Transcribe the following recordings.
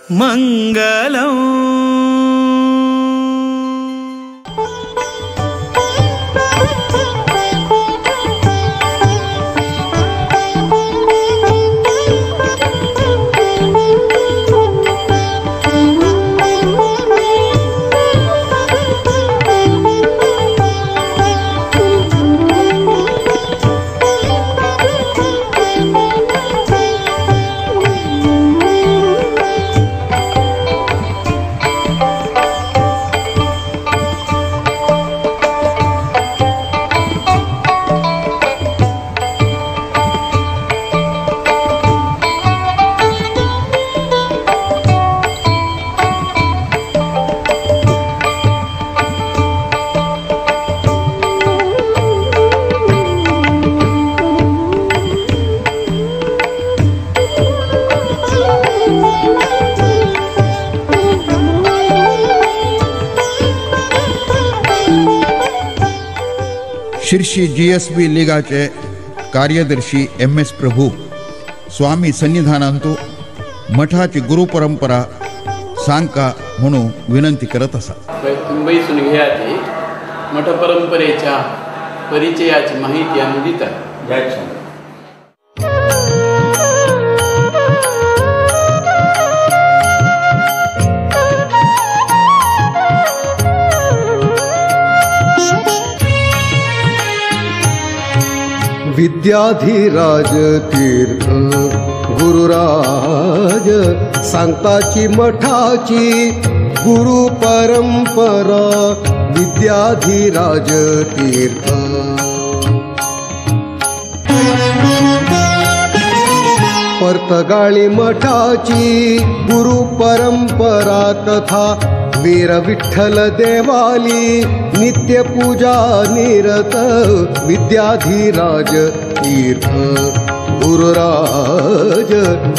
मंगलम। Shirshi GSB लीगाचे कार्यदर्शी MS Prabhu स्वामी सन्निधानांतु मठाची गुरु परंपरा सांगका म्हणून विनंती करत आसा। मुंबईसून घेयाची मठ परंपरेच्या परिचयाची माहिती आमी दिता। विद्याधिराज तीर्थ गुरुराज सांगताची मठाची गुरु परंपरा विद्याधिराज तीर्थ। पर्तगाळी मठाची गुरु परंपरा कथा वीर विठ्ठल देवाली नित्य पूजा निरत विद्याधिराज तीर्थ गुरुराज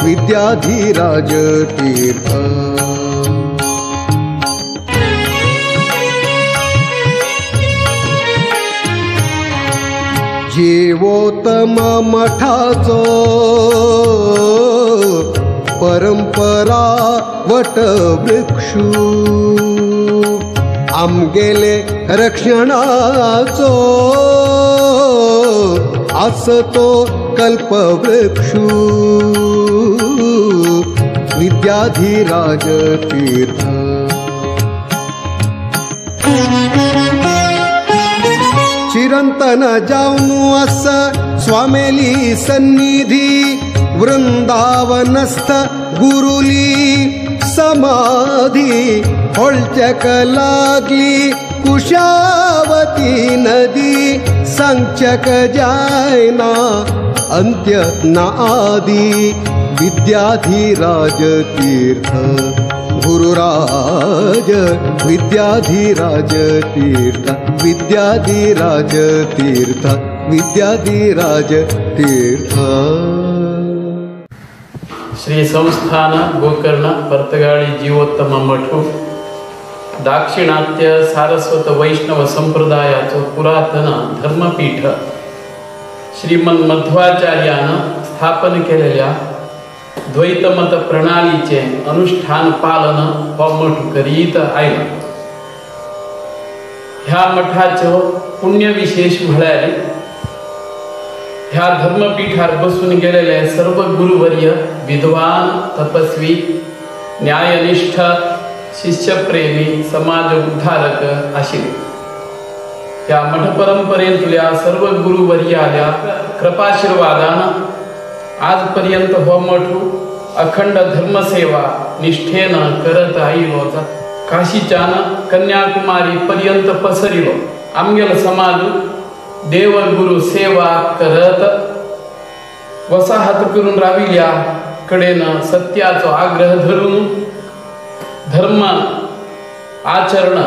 विद्याधिराज तीर्थ। जीवोत्तम मठाचो परंपरा वटवृक्षू आमगेले रक्षणाचो आसतो कल्पवृक्षू विद्याधिराज तीर्थ। चिरंतन जावनु अस स्वामेली सन्निधी वृंदावनस्थ गुरुली समाधी होळचक लागली कुशावती नदी सांगचक जायना अंत्य ना आदी विद्याधिराज तीर्थ गुरुराज विद्याधिराज तीर्थ विद्याधिराज तीर्थ विद्याधिराज तीर्थ। श्री संस्थान गोकर्ण पर्तगाळी जीवोत्तम मठू दाक्षिणात्य सारस्वत वैष्णव संप्रदायाचो पुरातन धर्मपीठ श्रीमन मध्वाचार्यानं स्थापन केलेल्या द्वैतमत प्रणालीचे अनुष्ठान पालन हो मठ करीत आयला। ह्या मठाचो पुण्यविशेष म्हळ्यार ह्या धर्मपीठार बसून गेलेले सर्व गुरुवर्य विद्वान तपस्वी न्यायनिष्ठ शिष्यप्रेमी समाज उद्धारक आशिल्ले। ह्या मठ परंपरेंतल्या सर्व गुरुवर्याल्या कृपाशीर्वादान आजपर्यंत हो मठ अखंड धर्मसेवा निष्ठेन करत आयिल्लो। काशीच्यान कन्याकुमारी पर्यंत पसरिलो आमगेलो समाज देवगुरु सेवा करत वसाहत करून राविल्या कडेन सत्याचो आग्रह धरून धर्म आचरण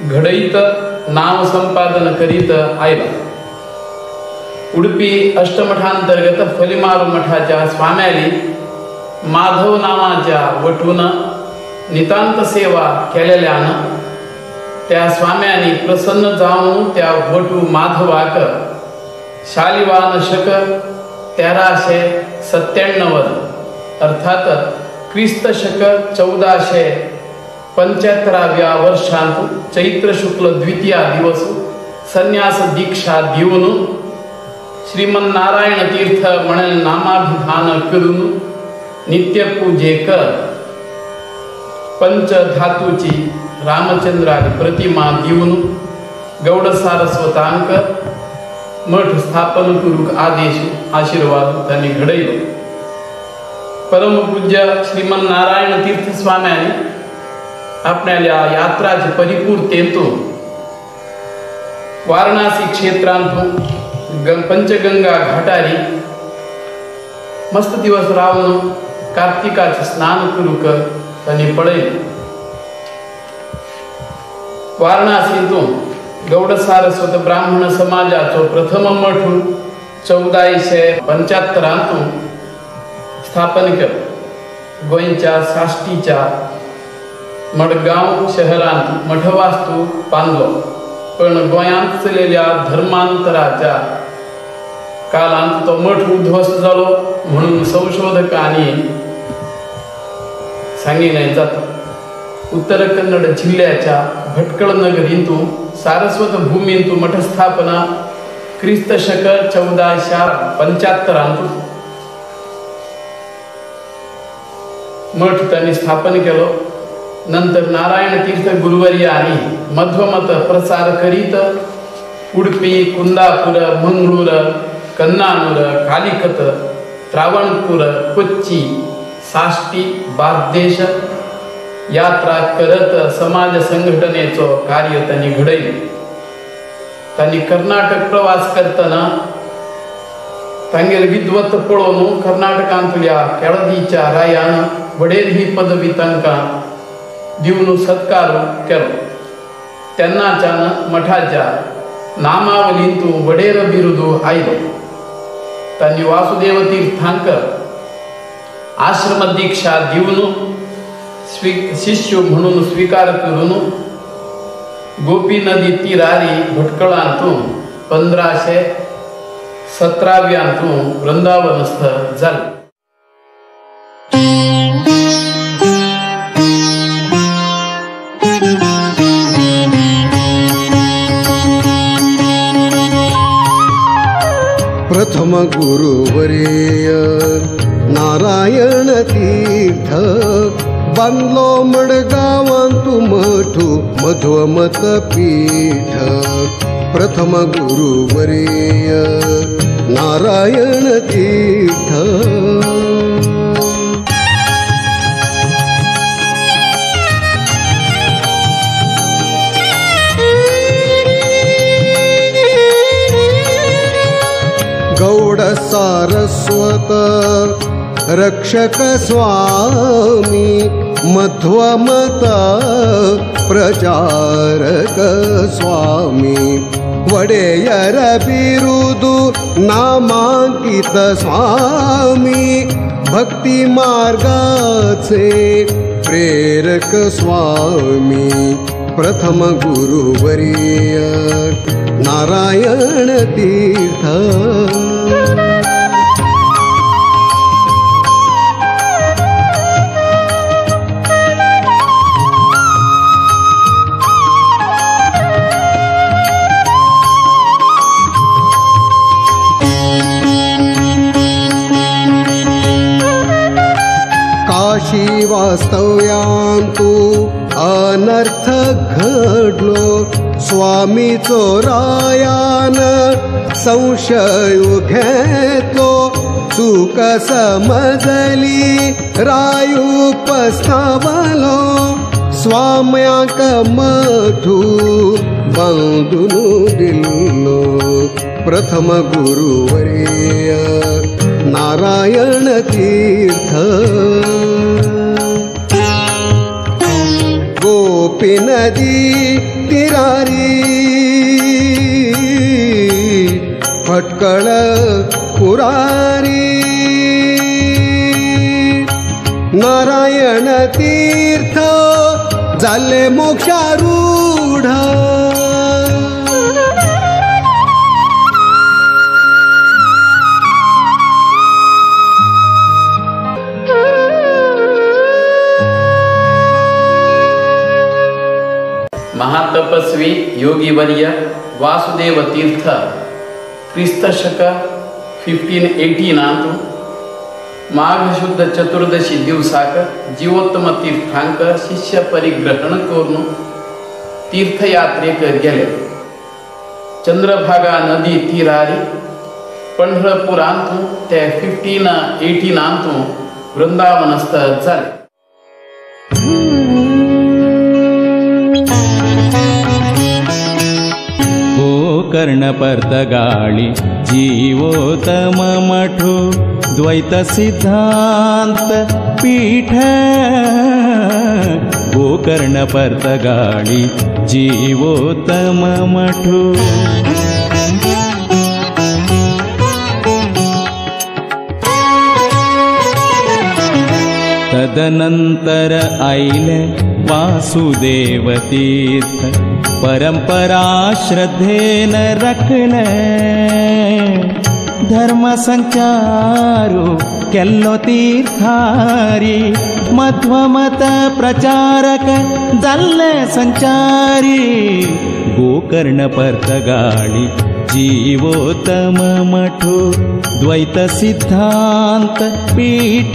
घडयत नाम संपादन करीत आयला। उडपी अष्टमठांतर्गत फलिमारू मठाच्या स्वाम्याली माधव नामाच्या वटून नितांत सेवा केलेल्यान त्या स्वाम्यांनी प्रसन्न जाऊन त्या वटू माधवाक शालिवान शक 1397 अर्थात क्रिस्त शक 1475व्या वर्षांत चैत्र शुक्ल द्वितीया दिवस संन्यास दीक्षा दिवन श्रीमन्नारायण तीर्थ म्हणून नामाभिधान करून नित्यपूजेक पंचधातूची रामचंद्राची प्रतिमा दिवन गौड सारस्वतांक मठ स्थापन करूक आदेश आशीर्वाद त्यांनी घडयलो. परमपूज्य श्रीमन्नारायण तीर्थ स्वाम्यांनी आपल्या यात्राचे परिपूर्तेंतु वाराणसी क्षेत्रांतु पंचगंगा घाटारी मस्त दिवस रावन कार्तिकाचे स्नान करूक त्यांनी पळयलें. वाराणसींतु गौड सारस्वत ब्राह्मण समाजाचो प्रथम मठ 1475 स्थापन केलो. गोंयच्या साश्टीच्या मडगांव शहरांत मठवास्तू बांदलो, पण गोंयांत चलयल्या धर्मांतराच्या कालांत तो मठ उद्ध्वस्त जालो म्हणून संशोधकांनी सांगितलें जाता. उत्तर कन्नड जिल्ह्याच्या भटकळ नगरींतू सारस्वत भूमींतू मठस्थापना क्रिस्त शक 1475 मठ त्यांनी स्थापन केलो. नंतर नारायण तीर्थ गुरुवर्यांनी मध्वमत प्रसार करीत उडपी, कुंदापूर, मंगळूर, कन्नानूर, कालिकत, त्रावणपूर, कोच्ची, साष्टी, बागदेश यात्रा करत समाज संघटनेचो कार्य त्यांनी घडयलें. त्यांनी कर्नाटक प्रवास करतना तांगेले विद्वत पळोवन कर्नाटकांतल्या केळदीच्या रायान वडेर ही पदवी तांकां दिवन सत्कार केलो. तेन्नाच्यान मठाच्या नामावलींतू वडेर बिरुदू आयलो. तांणी वासुदेव तीर्थांक आश्रम दीक्षा दिवन शिष्य म्हणून स्वीकार करून गोपी नदी तिरारी भटकळांतू 1517व्यांतू वृंदावनस्थ जाले. प्रथम गुरुवर्य नारायण तीर्थ बांदलो मडगांवांतु मठू मध्वमत पीठ. प्रथम गुरुवर्य नारायण तीर्थ. गौड सारस्वत रक्षक स्वामी मध्वमत प्रचारक स्वामी वडेयर बिरुदु नामांकित स्वामी भक्ती मार्गाचे प्रेरक स्वामी. प्रथम गुरुवर्य नारायण तीर्थ. काशी वास्तव्यांतु अनर्थ घडलो स्वामी चोरायान संशय घेतलो. चूक समजली रायू पस्तावलो स्वाम्यांक मठू बांधून दिलो. प्रथम गुरुवर्य नारायण तीर्थ. गोपी नदी तिरारी भटकळ पुरारी नारायण तीर्थ जाले मोक्षारूढ. महातपस्वी योगीवर्य वासुदेव तीर्थ क्रिस्त शक 1518 माघशुद्ध चतुर्दशी दिवसाक जीवोत्तम तीर्थांक शिष्य परिग्रहण करून तीर्थयात्रेक गेले। चंद्रभागा नदी तीरारी पंढरपुरांतु ते 1518 वृंदावनस्थ जाले। गोकर्ण पर्तगाळी जीवोत्तम मठो द्वैत सिद्धांत पीठ। गोकर्ण पर्तगाळी जीवोत्तम मठो। तदनंतर आयले वासुदेव तीर्थ परंपरा श्रद्धेन रखले। धर्म संचारो केल्लो तीर्थारी मध्वमत प्रचारक जाल्ले संचारी। गोकर्ण पर्तगाळी जीवोत्तम मठो द्वैत सिद्धांत पीठ।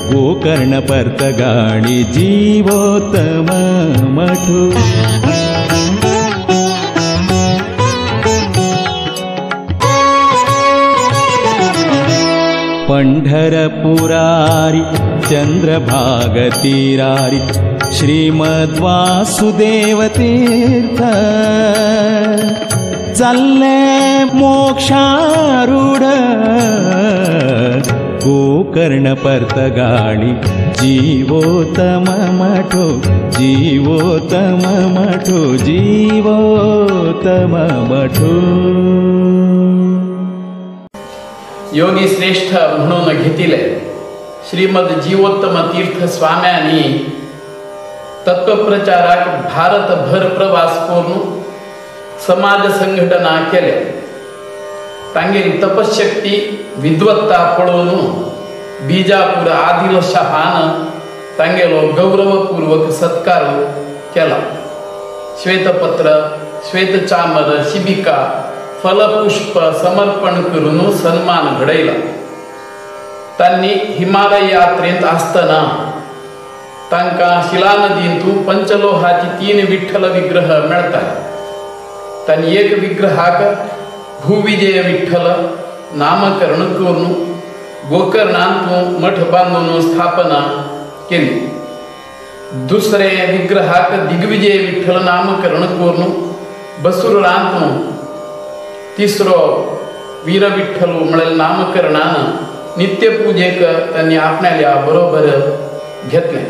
गोकर्ण पर्तगाळी जीवोत्तम मठो। पंढरपुरारी चंद्रभाग तीरारी श्रीमद्वासुदेव तीर्थ चालले मोक्षारूढ। गोकर्ण पर्तगाळी जीवोत्तम मठो जीवोत्तम मठो जीवोत्तम मठो। योगी श्रेष्ठ म्हणून घेतिले श्रीमद जीवोत्तम तीर्थ स्वाम्यांनी तत्वप्रचाराक भारतभर प्रवास करून समाज संघटना केले। तांगेली तपशक्ती विद्वत्ता पळोवन बीजापूर आदिलशहान तांगेलो गौरवपूर्वक सत्कार केला। श्वेतपत्र श्वेतचामर शिबिका फलपुष्प समर्पण करून सन्मान घडयला। तांणी हिमालय यात्रेंत आसतना तांकां शिला नदींतू पंचलोहाची 3 विठ्ठल विग्रह मेळटाले। तांणी एक विग्रहाक भूविजय विठ्ठल नामकरण करून गोकर्णांतू मठ बांदून स्थापना केली। दुसरे विग्रहाक दिग्विजय विठ्ठल नामकरण करून बसुरळांतू तिसरो वीरविठ्ठल म्हळ्यार नामकरणान नित्यपूजेक तांणी आपणाल्या बरोबर घेतले।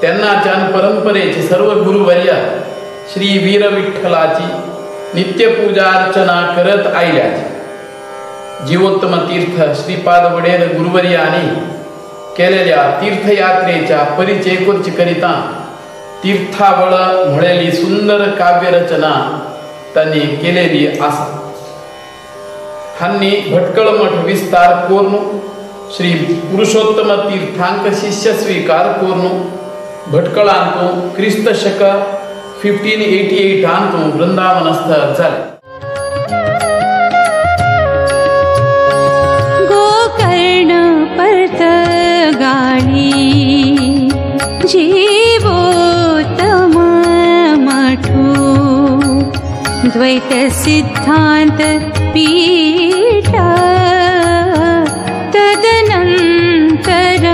तेन्नाच्यान परंपरेचे सर्व गुरुवर्य श्री वीरविठ्ठलाची नित्यपूजा अर्चना करत आयल्याची। जीवोत्तम तीर्थ श्रीपाद वडेर गुरुवर्यांनी केलेल्या तीर्थयात्रेच्या परिचय करचे करिता तीर्थावळ म्हळेली सुंदर काव्यरचना तांणी केलेली आसा। हांणी भटकळ मठ विस्तार करून श्री पुरुषोत्तम तीर्थांक शिष्य स्वीकार करून भटकळांतू क्रिस्त शक 1588 वृंदावनस्थ जाले। गोकर्ण पर्तगाळी जीवोत्तम मठो द्वैत सिद्धांत पीठ। तदनंतर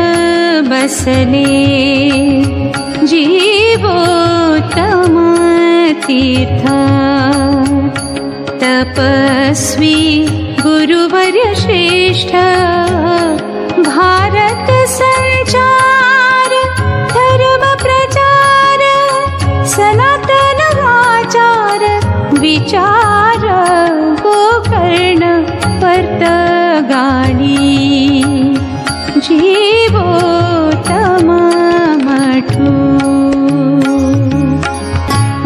बसले जीवोत्तम तीर्थ तपस्वी गुरुवर्य श्रेष्ठ भारत संचार धर्म प्रचार सनातन आचार विचार। गोकर्ण पर्तगाळी जीवोत्तम मठो।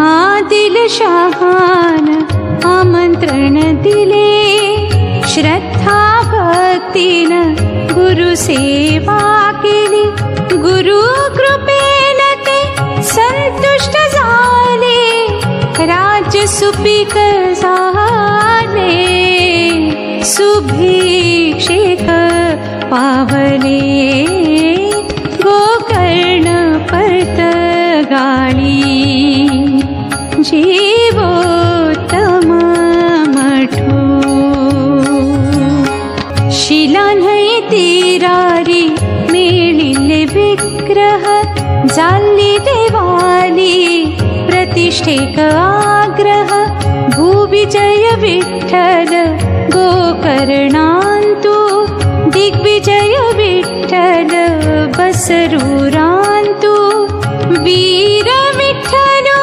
आदिलशहान आमंत्रण दिले श्रद्धा भक्तीन गुरु सेवा केली। गुरु कृपेन ते सुपीक झाले सुभिक्षेक पावले गोकर्ण पर्तगाळी जीवोत्तम मठो। शिला न्हंय तीरारी मेळिल्ले विग्रह जाल्ली देवाली प्रतिष्ठेक आग्रह भूविजय विठ्ठल गोकर्णांतु दिग्विजय विठ्ठल बसरूरांतु वीर विठ्ठलो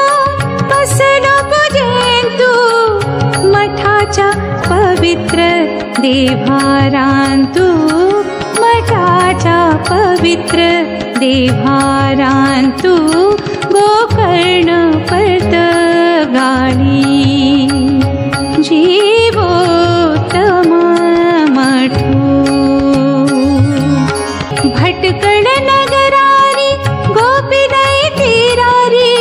बसलो पूजेंतु मठाच्या पवित्र देव्हारांतु मठाच्या पवित्र देव्हारांतु गोकर्ण पर्तगाळी जीवोत्तम मठो। भटकळ नगरारी गोपीनय तीरारी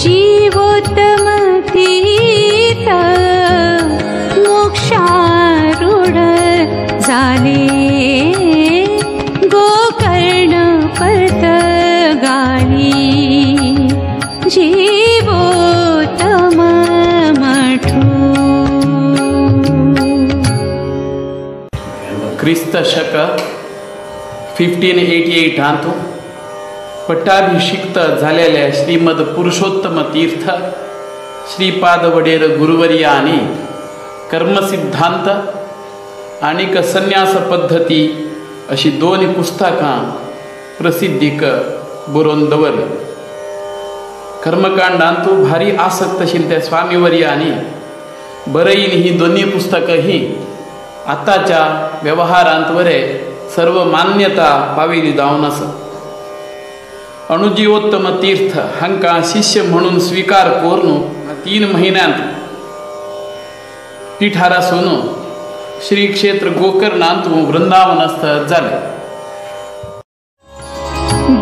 जीवोत्तम तीर्थ मोक्षारूढ झाले गोकर्ण पर्तगाळी जीवोत्तम मठो। क्रिस्त शक 1588 हांतू पट्टाभिषिक्त झालेल्या श्रीमद पुरुषोत्तम तीर्थ श्रीपाद वडेर गुरुवर्यांनी कर्मसिद्धांत आनीक संन्यास पद्धती अशी दोन पुस्तकां प्रसिद्धीक बरोवन दवरली। कर्मकांडांतू भारी आसक्त आशिल्ले त्या स्वामीवर्यांनी बरयिल्ली ही दोन्ही पुस्तकां ही आतांच्या व्यवहारांत वरे सर्व मान्यता पाविल्ली जावन आसा। अणुजीवोत्तम तीर्थ हांकां शिष्य म्हणून स्वीकार करून 3 म्हयन्यांत पिठारासून श्री क्षेत्र गोकर्णांत वृंदावनस्थ जाले।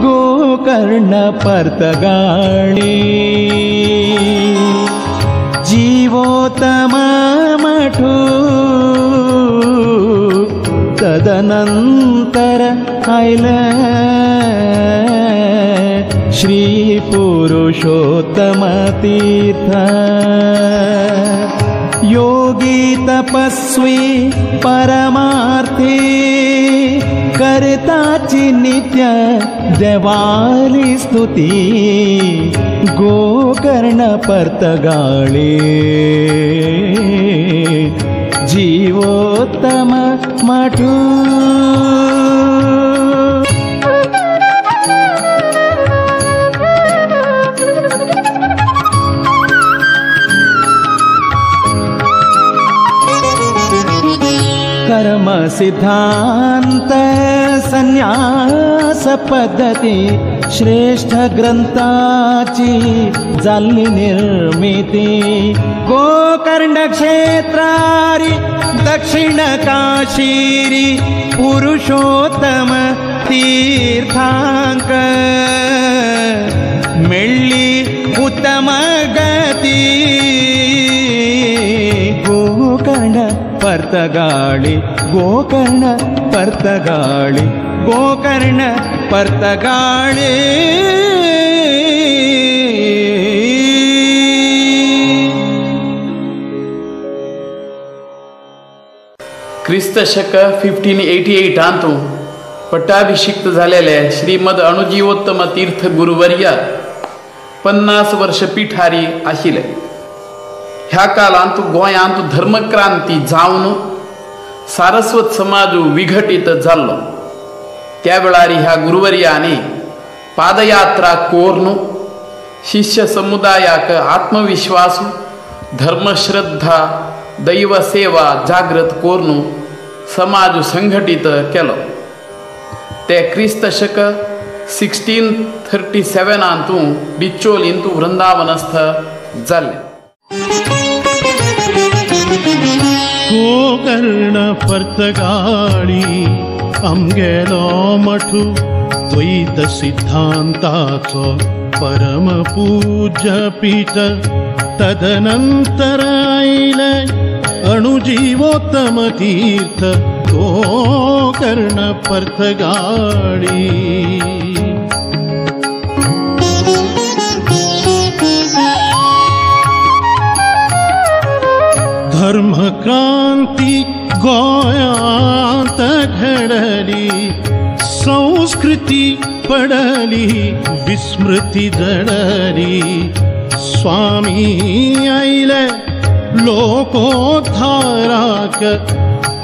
गोकर्ण पर्तगाळी जीवोत्तम मठो तदनंतर आयले श्री पुरुषोत्तम तीर्थ योगी तपस्वी परमार्थी करताची नित्य देवाली स्तुती गोकर्ण पर्तगाळी जीवोत्तम मठो। कर्म सिद्धांत संन्यास पद्धती श्रेष्ठ ग्रंथाची जाल्ली निर्मिती गोकर्ण क्षेत्रारी दक्षिण काशीरी पुरुषोत्तम तीर्थांक मेळ्ळी उत्तम गती गोकर्ण पर्तगाळी गोकर्ण पर्तगाळी गोकर्ण पर्तगाळी। क्रिस्त शक 1588 हांतू पट्टाभिषिक्त झालेले श्रीमद अणुजीवोत्तम तीर्थ गुरुवर्य 50 वर्ष पिठारी आशिल्ले। ह्या कालांत गोंयांत धर्मक्रांती जावन सारस्वत समाज विघटित जाल्लो। त्या वेळार ह्या गुरुवर्यांनी पादयात्रा कोरून शिष्य समुदायाक आत्मविश्वास धर्मश्रद्धा दैवसेवा जागृत करून समाज संघटित केलो। ते क्रिस्त शक 1637 हांतू डिचोलींतू वृंदावनस्थ जाल्ले। गोकर्ण पर्तगाळी आमगेलो मठू द्वैत सिद्धांताचो परम पूज्य पीठ तदनंतर आयले अणुजीवोत्तम तीर्थ गोकर्ण पर्तगाळी. धर्मक्रांती गोयांत घडली, संस्कृती पडली, विस्मृती जडली. स्वामी आयले लोकोद्धाराक,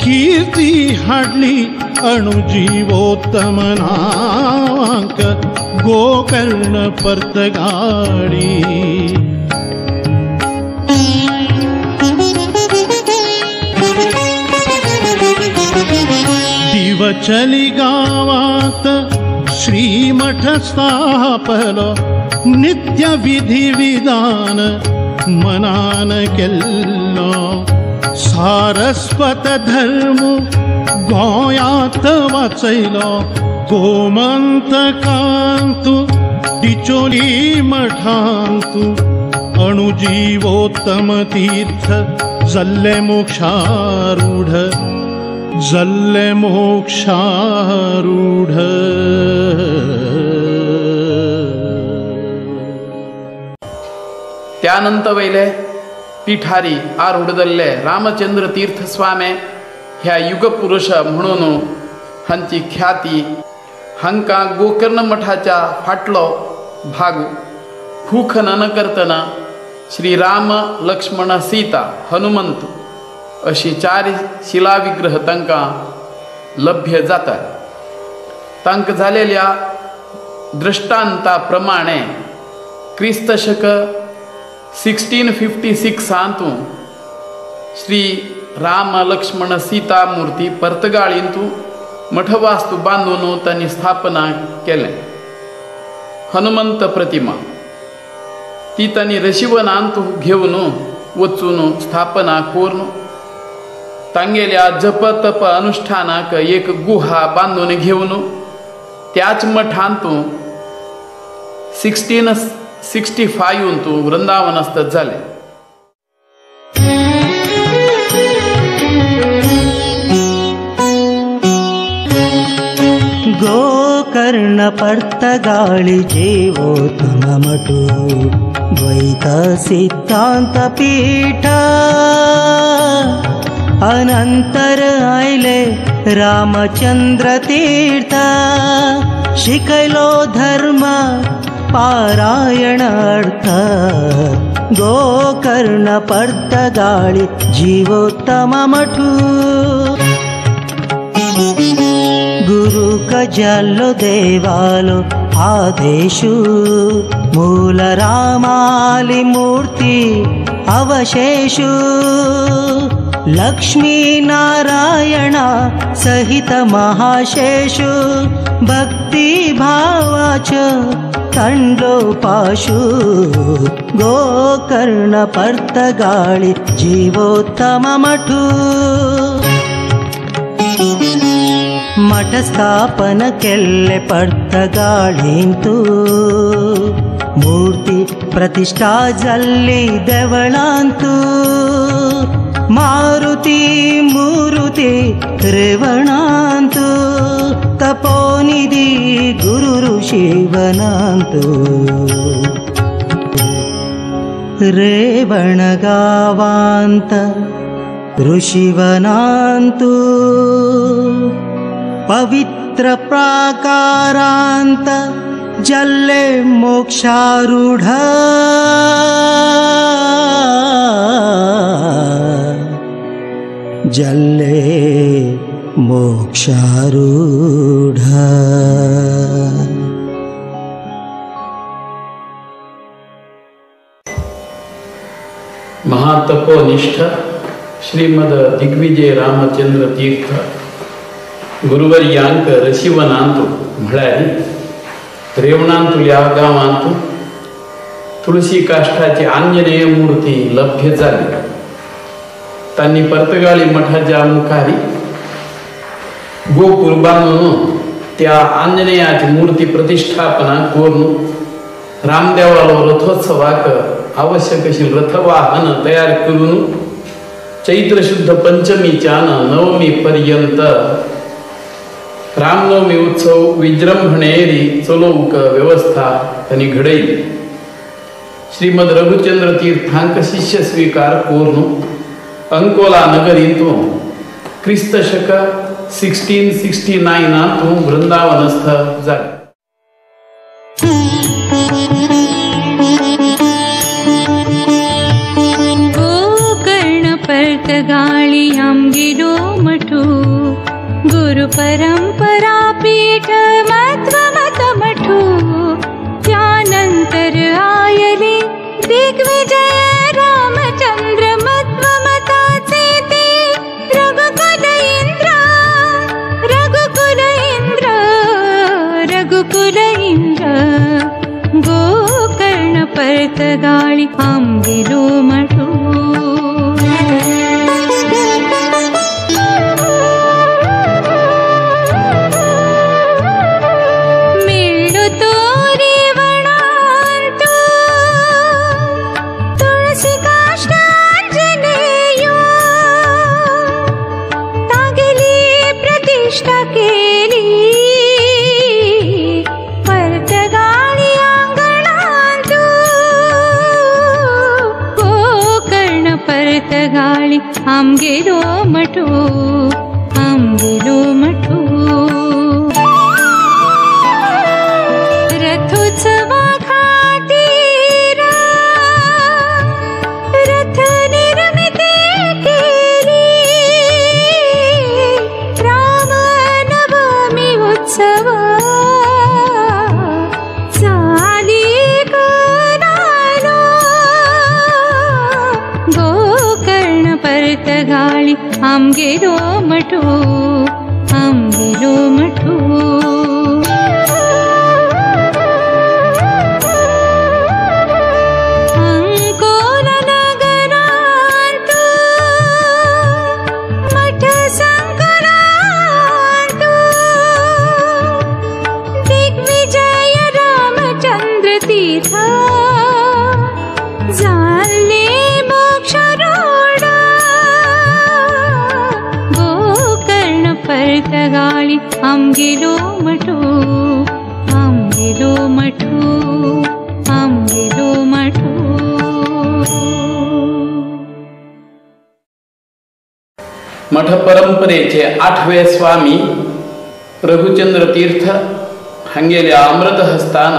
कीर्ती हाडली अणुजीवोत्तम नावांक गोकर्ण पर्तगाळी. दिवचली गावात श्रीमठ स्थापलो, नित्य विधी विधान मनान केल्लो. सारस्वत धर्म गोयांत वाचयलो, गोमंतकांतु डिचोली मठांतु अणुजीवोत्तम तीर्थ जल्ले मोक्षारूढ, जल्ले मोक्षारूढ. त्यानंतर वयले पिठारी आरूढ जाल्ले रामचंद्र तीर्थ स्वामी ह्या युगपुरुष म्हणून हांची ख्याती. हांकां गोकर्ण मठाच्या फाटलो भाग भूखनन करतना श्री राम लक्ष्मण सीता हनुमंत अशी चार शिलाविग्रह तांकां लभ्य जातात. तांकां जालेल्या दृष्टांता प्रमाणे क्रिस्त शक 1656 श्री राम लक्ष्मण सीता मूर्ती पर्तगाळींतू मठवास्तू बांदून तांणी स्थापना केलें. हनुमंत प्रतिमा ती तांणी रशिवनांत घेवन वचून स्थापना करून तांगेल्या जप तप अनुष्ठानाक एक गुहा बांदून घेवन त्याच मठांतू 1665 वृंदावनस्थ जाले. गोकर्ण पर्तगाळी जीवोत्तम मठु द्वैत सिद्धांत पीठ, अनंतर आयले रामचंद्र तीर्थ, शिकयलो धर्म पारायण अर्थ. गोकर्ण पर्तगाळी जीवोत्तम मठु, गुरु कजल्लो देवालो आदेशु, मूल रामाली मूर्ति अवशेषु, लक्ष्मी नारायण सहित महाशेषु, भक्ति भावाच तंडो पाशु. गोकर्ण पर्तगाळी जीवोत्तम मठु, मठ स्थापन केल्ले पर्तगाळींतु, मूर्ती प्रतिष्ठा जाल्ली देवळांतु, मारुती मूरुती रेवणांतु, तपोनिधि गुरु ऋषिवनांतु. रेवणगावांत ऋषिवनांतु, पवित्र प्राकारांत जल्ले मोक्षारूढ. जल्ले मोक्षारूढ. महातपोनिष्ठ श्रीमद दिग्विजय रामचंद्र तीर्थ गुरुवर्यांक रशिवनांतु म्हळ्यार रेवणांतुल्या गांवांतु तुळशी काष्ठाची आंजनेय मूर्ती लभ्य जाली. तांणी पर्तगाळी मठाच्या मुखारी गोपूर बांदून त्या आंजनेयाची मूर्ती प्रतिष्ठापना करून रामदेवालो रथोत्सवाक आवश्यक अशी रथवाहन तयार करून चैत्र शुद्ध पंचमीच्यान नवमी पर्यंत रामनवमी उत्सव विजृंभणेरी चलोवंक व्यवस्था तांणी घडयली. श्रीमद रघुचंद्र तीर्थांक शिष्य स्वीकार करून अंकोला नगरींतू क्रिस्त शक 1669 वृंदावनस्थ जाले. गोकर्ण पर्तगाळी आमगेलो मठू गुरु परंपरा पीठ मध्वमत मठू त्यानंतर आयले दिग्विजय रामचंद्र मध्वमताचे ते रघुकुल इंद्र रघुकुल इंद्र रघुकुल इंद्र गोकर्ण पर्तगाळी आमगेलो मठू. पर्तगाळी आमगेलो मठू आमगेलो मठू. रथोत्सवा खातीर रथ निर्मिती केली रामनवमी उत्सव चालीक नालो गोकर्ण पर्तगाळी आमगेलो मठू आमगेलो मठू. अंकोला नगरांतू मठ संकरांतू दिग्विजय रामचंद्र तीर्थ जाल्ले मोक्षारूढ गोकर्ण पर्तगाळी आमगेलो मठू आमगेलो मठू आमगेलो मठू. मठ परंपरेचे आठवे स्वामी रघुचंद्र तीर्थ हांगेल्या अमृतहस्तान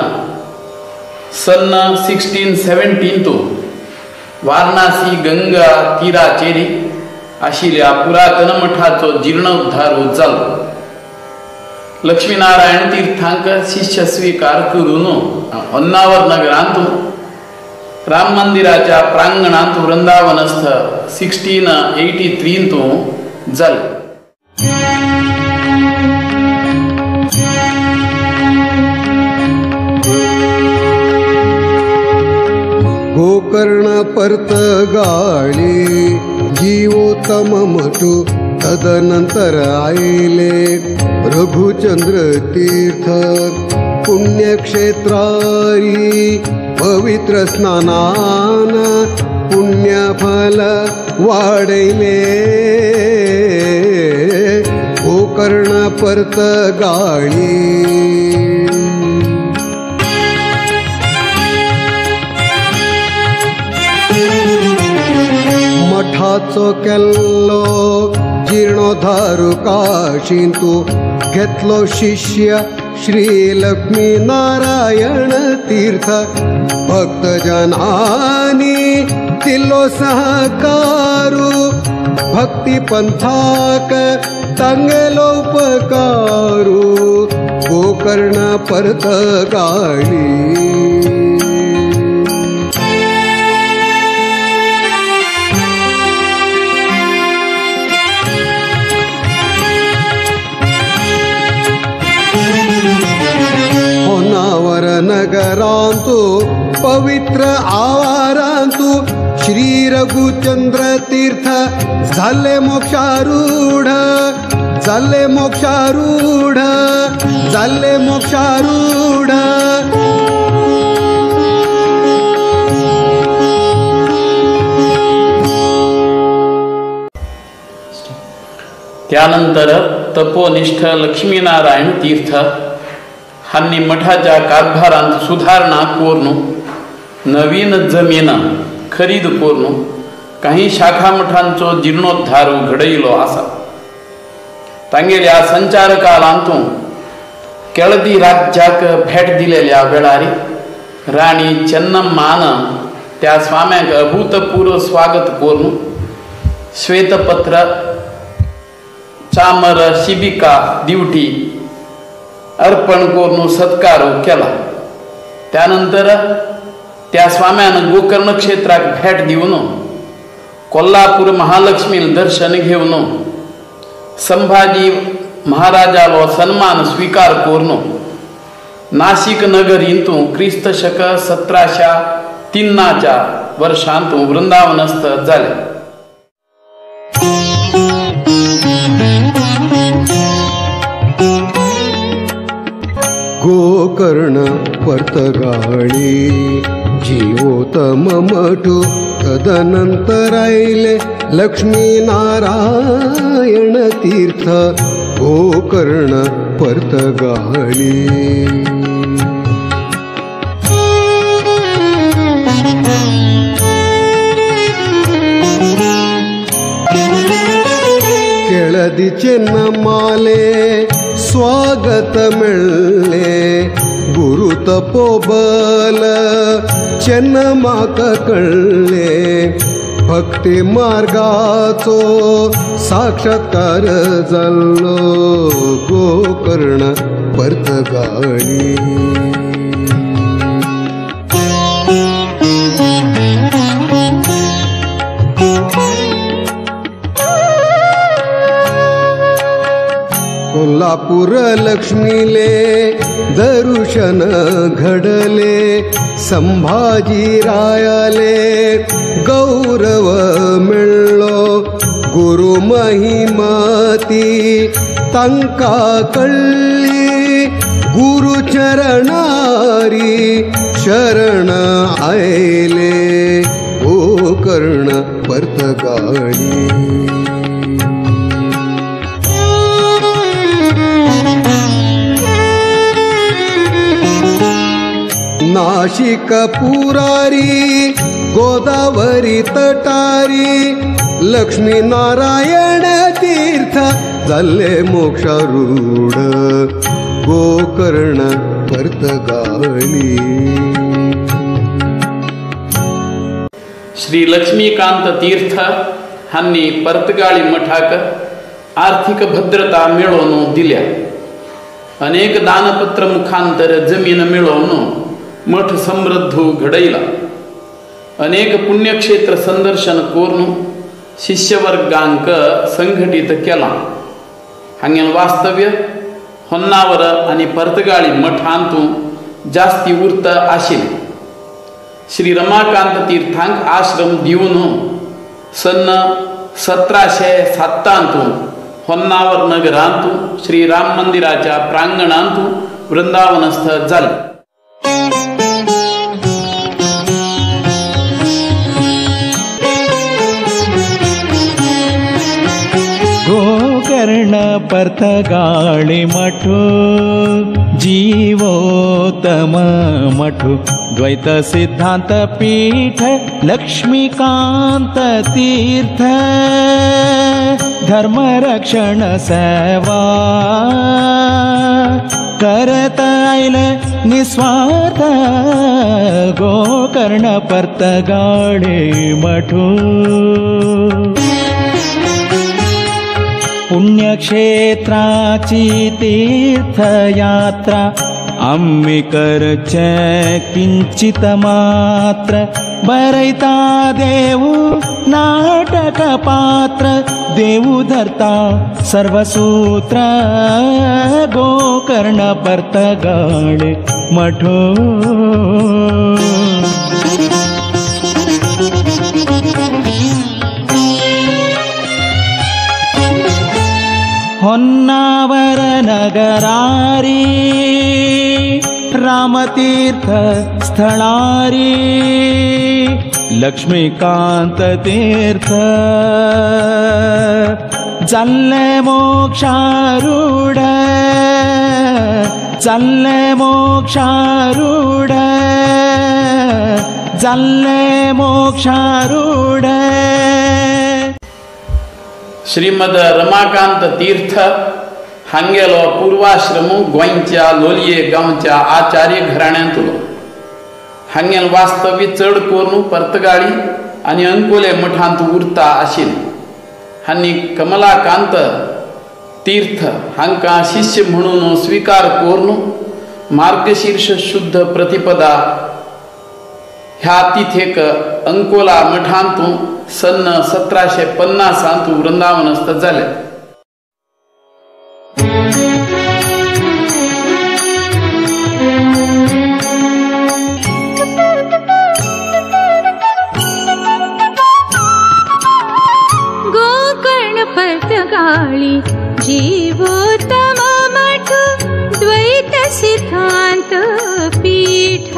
सन 1617 वारणासी गंगा तीराचेरी आशिल्ल्या पुरातन मठाचो जीर्णोद्धार जालो. लक्ष्मीनारायण तीर्थांक शिष्य स्वीकार करून होन्नावर नगरांत राम मंदिराच्या प्रांगणांत वृंदावनस्थ 1683 जाले. गोकर्ण पर्तगाळी जीवोत्तम मठू तदनंतर आयले रघुचंद्र तीर्थ पुण्यक्षेत्रारी पवित्र स्नानान पुण्यफल वाढले गोकर्ण पर्तगाळी. मठाचो केल्लो जीर्णोद्धार काशींतू घेतलो शिष्य श्री लक्ष्मी नारायण तीर्थ भक्तजनानी दिलो सहकारू भक्ती पंथाक तांगेलो उपकारू गोकर्ण पर्तगाळी. होन्नावर नगरांतू पवित्र आवारांतू श्री रघुचंद्र तीर्थ झाले मोक्षारूढ झाले मोक्षारूढ झाले मोक्षारूढ. त्यानंतर तपोनिष्ठ लक्ष्मीनारायण तीर्थ हांणी मठाच्या कारभारांत सुधारणा करून नवीन जमीन खरीद करून काही शाखा मठांचो जीर्णोद्धार घडयलो आसा. तांगेल्या संचार कालांत केळदी राज्याक भेट दिलेल्या वेळार राणी चेन्नम्मान त्या स्वाम्याक अभूतपूर्व स्वागत करून श्वेतपत्र चामर शिबिका दिवटी अर्पण करून सत्कार केला. त्यानंतर त्या स्वाम्यान गोकर्ण क्षेत्राक भेट दिवन कोल्हापूर महालक्ष्मी दर्शन घेवन संभाजी महाराजालो सन्मान स्वीकार करून नाशिक नगरींतू क्रिस्त शक 1703 वर्षांत वृंदावनस्थ जाले. गोकर्ण पर्तगाळी जीवोत्तम मठू तदनंतर आयले लक्ष्मीनारायण तीर्थ गोकर्ण पर्तगाळी. केळदी चेन्नम्माले स्वागत मेळ्ळे गुरु तपोबल चेन्नम्माक कळ्ळे भक्ती मार्गाचो साक्षात्कार जाल्लो गोकर्ण पर्तगाळी. कोल्हापूर लक्ष्मीले दर्शन घडले संभाजी रायाले गौरव मेळ्ळो गुरु महिमाती तांका कळ्ळी गुरु चरणारी शरण आयले गोकर्ण पर्तगाळी. नाशिक पुरारी गोदावरी तटारी लक्ष्मीनारायण तीर्थ जाल्ले मोक्षारूढ गोकर्ण पर्तगाळी. श्री लक्ष्मीकांत तीर्थ हांणी पर्तगाळी मठाक आर्थिक भद्रता मेळोवन दिल्या. अनेक दानपत्र मुखांतर जमीन मेळोवन मठ समृद्ध घडयला. अनेक पुण्यक्षेत्र संदर्शन करून शिष्यवर्गांक संघटित केला. हांगेल वास्तव्य होन्नावर आनी पर्तगाळी मठांतू जास्ती उर्त आशिल्लें. श्री रमाकांत तीर्थांक आश्रम दिवन सन्न 1707 होन्नावर नगरांतू श्री राम मंदिराच्या प्रांगणांतू वृंदावनस्थ जाले. गोकर्ण पर्तगाळी मठू जीवोत्तम मठू द्वैत सिद्धांत पीठ लक्ष्मीकांत तीर्थ धर्मरक्षण सेवा करत आयले निस्वार्थ गोकर्ण पर्तगाळी मठू. पुण्यक्षेत्राची तीर्थयात्रा आम्ही करचे किंचित मात्र बरयता देऊ नाटक पात्र देऊ धरता सर्वसूत्र गोकर्ण पर्तगाळे मठो. होन्नावर नगरारी रामतीर्थ स्थळारी लक्ष्मीकांत तीर्थ जाल्ले मोक्षारूढ जाल्ले मोक्षारूढ जाल्ले मोक्षारूढ। श्रीमद रमाकांत तीर्थ हांगेलो पूर्वाश्रम गोंयच्या लोलये गांवच्या आचार्य घराण्यांतलो। हांगेल वास्तव्य चड करून पर्तगाळी आनी अंकोले मठांत उरता आशिल्लें। हांणी कमलाकांत तीर्थ हांकां शिष्य म्हणून स्वीकार करून मार्गशीर्ष शुद्ध प्रतिपदा ह्या तिथेक अंकोला मठांत सन 1750 वृंदावनस्थ जाले। गोकर्ण पर्तगाळी जीवोत्तम मठ द्वैत सिद्धांत पीठ।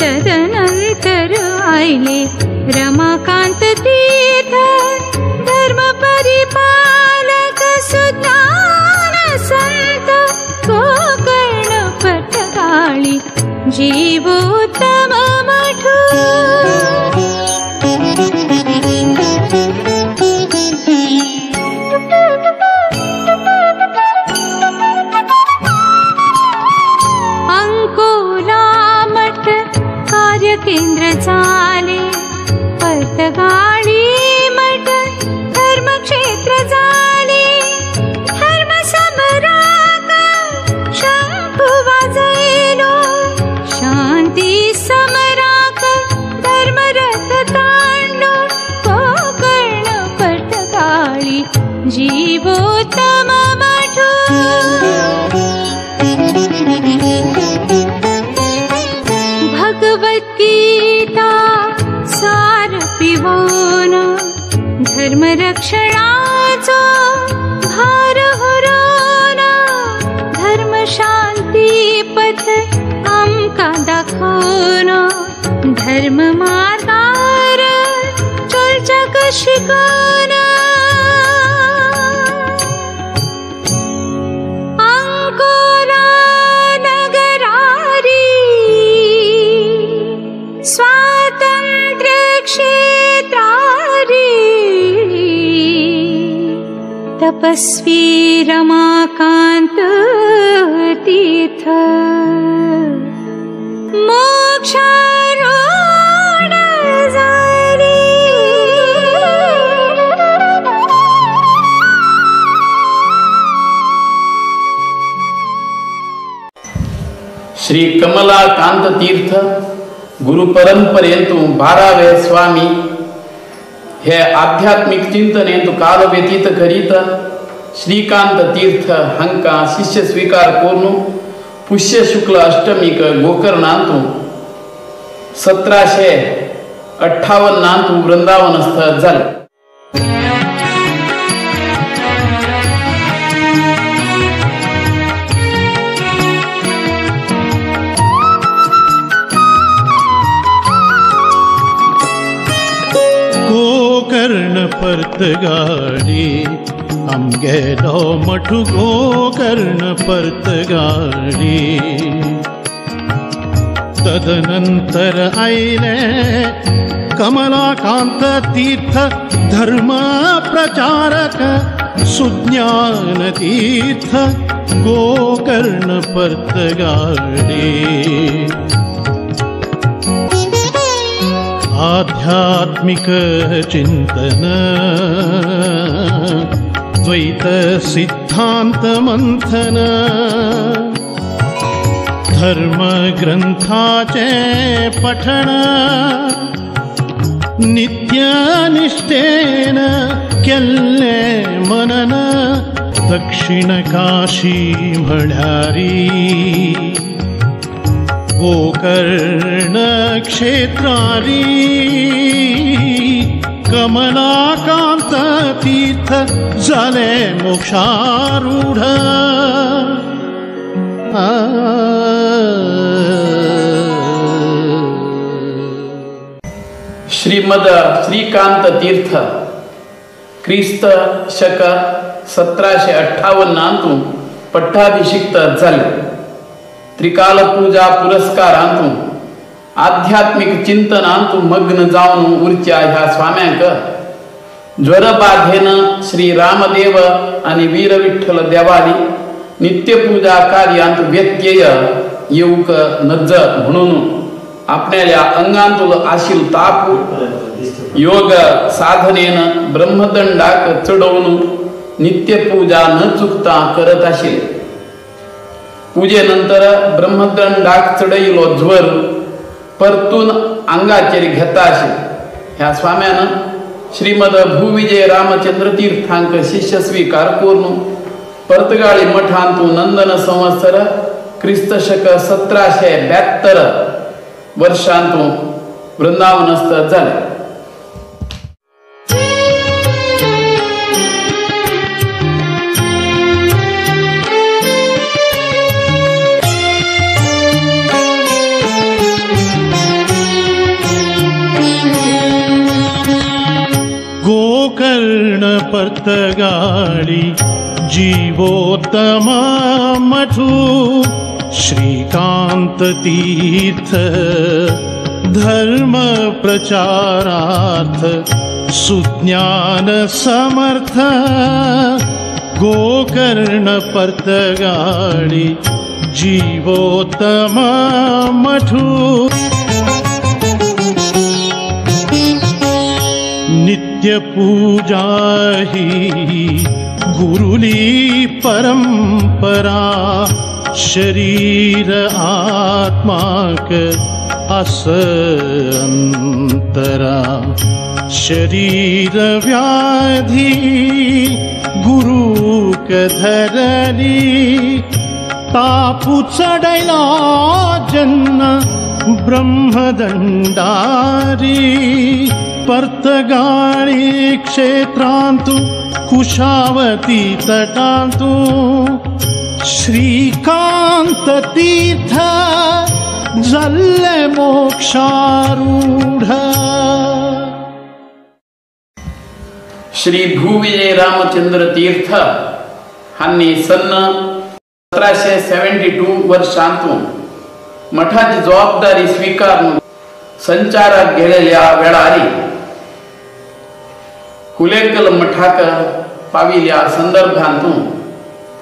तदनंतर आयले रमाकांत तीर्थ धर्म परिपालक सुज्ञान संत। गोकर्ण पर्तगाळी जीवोत्तम मठ। अंकोला मठ कार्यकेंद्र झाले, पर्तगाळी मठ धर्मक्षेत्र झाले। धर्म समराक शंख वाजयलो, शांती समराक धर्मरथ तांडलो। गोकर्ण पर्तगाळी जीवोत्तम मठ। भगवद्गीता सार पिवोन धर्म रक्षणाचो भार होरोन। धर्म शांती पथ आमकां दाखोवन धर्म मार्गार चलच्याक शिकोवन। अंकोला नगरारी स्वातंत्र्य क्षेत्रारी तपस्वी रमाकांत तीर्थ मोक्षारूढ झाले। श्री कमलाकांत तीर्थ गुरुपरंपरेंतु 12वे स्वामी हे आध्यात्मिक चिंतनेंतु काल व्यतीत करीत श्रीकांत तीर्थ हांकां शिष्य स्वीकार करून पुष्य शुक्ल अष्टमीक गोकर्णांतु 1758 वृंदावनस्थ जाले। गोकर्ण पर्तगाळी आमगेलो मठू गोकर्ण पर्तगाळी। तदनंतर आयले कमलाकांत तीर्थ धर्म प्रचारक सुज्ञान तीर्थ गोकर्ण पर्तगाळी। आध्यात्मिक चिंतन द्वैत सिद्धांत मंथन धर्म ग्रंथाचे पठन नित्य निष्ठेन केल्ले मनन दक्षिण काशी म्हळ्यारी गोकर्ण क्षेत्रारी कमलाकांत तीर्थ जाले मोक्षारूढ। श्रीमद श्रीकांत तीर्थ क्रिस्त शक 1758 पट्टाभिषिक्त जाले. त्रिकाल पूजा पुरस्कारांतू आध्यात्मिक चिंतनांतू मग्न जावन उरच्या ह्या स्वाम्यांक ज्वरबाधेन श्री रामदेव आनी वीरविठ्ठल देवाली नित्यपूजा कार्यांत व्यत्यय येवंक नज म्हणून आपणाल्या अंगांतलो आशिल ताप योग साधनेन ब्रह्मदंडाक चडोवन नित्यपूजा न चुकता करत आशिल्ले. पूजे नंतर ब्रह्मदंडाक चडयलो ज्वर परतून अंगाचेर घेता आशिल्ले. ह्या स्वाम्यान श्रीमद भूविजय रामचंद्र तीर्थांक शिष्य स्वीकार करून पर्तगाळी मठांतू नंदन संवत्सर क्रिस्त शक 1772 वर्षांतू वृंदावनस्थ जाले. गोकर्ण पर्तगाळी जीवोत्तम मठू श्रीकांत तीर्थ धर्म प्रचारार्थ सुज्ञान समर्थ गोकर्ण पर्तगाळी जीवोत्तम मठू. नित्य पूजा ही गुरुली परंपरा शरीर आत्माक अस अंतरा शरीर व्याधी गुरुक धरली तापु चढला जन्म ब्रह्मदंडारी पर्तगाळी क्षेत्रांतु कुशावती तटांतु श्रीकांत तीर्थ जाल्ले मोक्षारूढ. श्री भूविजय रामचंद्र तीर्थ हांणी सन 1772 वर्षांतू मठाची जबाबदारी स्वीकारून संचाराक गेलेल्या वेळारी हुलेकल मठाक पाविल्या संदर्भांतू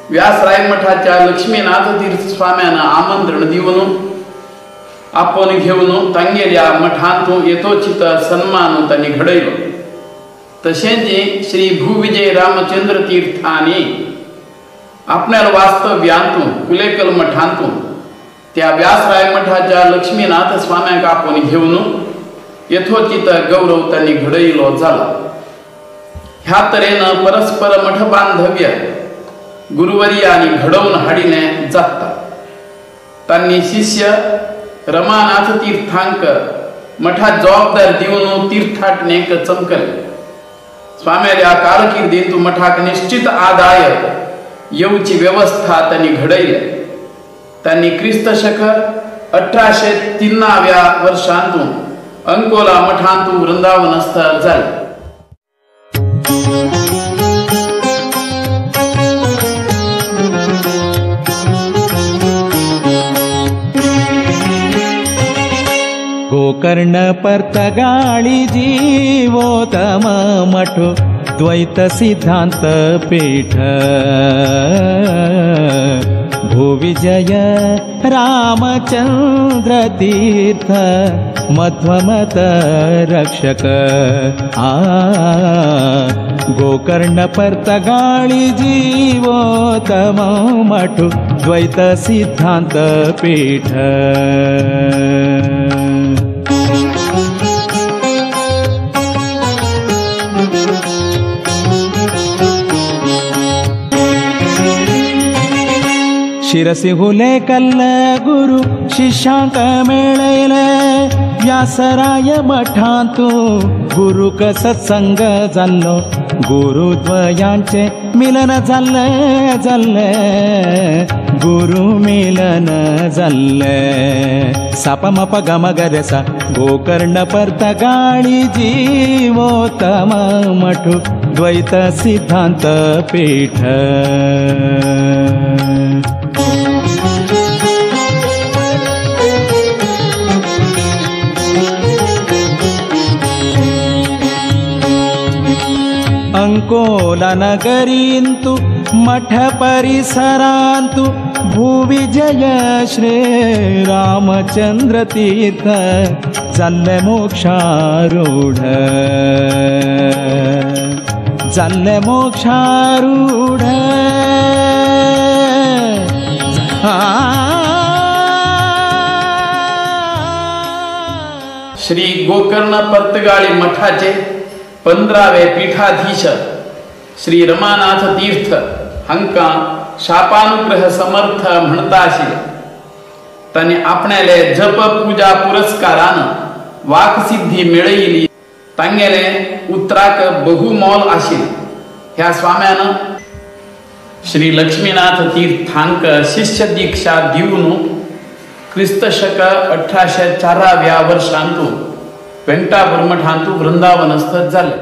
व्यासराय मठाच्या लक्ष्मीनाथ तीर्थ स्वाम्यान आमंत्रण दिवन आपण घेवन तांगेल्या मठांतू यथोचित सन्मान तांणी घडयलो. तशेंच श्री भूविजय रामचंद्र तीर्थांनी आपल्या वास्तव्यांतू हुलेकल मठांतू त्या व्यासराय मठाच्या लक्ष्मीनाथ स्वाम्यांक आपण घेवन यथोचित गौरव तांणी घडयलो जाला. ह्या तरेन परस्पर मठ बांधव्य गुरुवर्यांनी घडोवन हाडिलें जाता. तांणी शिष्य रमानाथ तीर्थांक मठात जबाबदार दिवन तीर्थाटनेक चमकले. स्वाम्याल्या कारकिर्दींत मठाक निश्चित आदाय येवची व्यवस्था तांणी घडयली. तांणी क्रिस्त शक 1803व्या वर्षांतू अंकोला मठांतू वृंदावनस्थ जाले. गोकर्ण पर्तगाळी जीवोत्तम मठो द्वैत सिद्धांत पीठ भूविजय रामचंद्र तीर्थ मध्वमत रक्षक आ गोकर्ण पर्तगाळी जीवोत्तम मठो द्वैत सिद्धांत पीठ. शिरसी हुलेकल्ल गुरु शिष्यांक मेळयले व्यासराय मठांतू गुरुक सत्संग जाल्लो गुरुद्वयांचे मिलन जाल्ले जाल्ले गुरु मिलन जाल्ले सापमप गमगरसा गोकर्ण पर्तगाळी जीवोत्तम मठु द्वैत सिद्धांत पीठ. अंकोला नगरींतु मठ परिसरांतु भूविजय श्री रामचंद्र तीर्थ जाल्ले मोक्षारूढ जाल्ले मोक्षारूढ. श्री गोकर्ण पर्तगाळी मठाचे 15वे पीठाधीश श्री रमानाथ तीर्थ हांकां शापानुग्रह समर्थ म्हणता आशिल्ले. तांणी आपणाले जप पूजा पुरस्कारान वाकसिद्धी मेळयली. तांगेले उतराक बहुमोल आशिल्ले. ह्या स्वाम्यान श्री लक्ष्मीनाथ तीर्थांक शिष्य दीक्षा दिवन क्रिस्त शक 1804व्या वर्षांतु वेंकटापुर मठांतु वृंदावनस्थ जाले.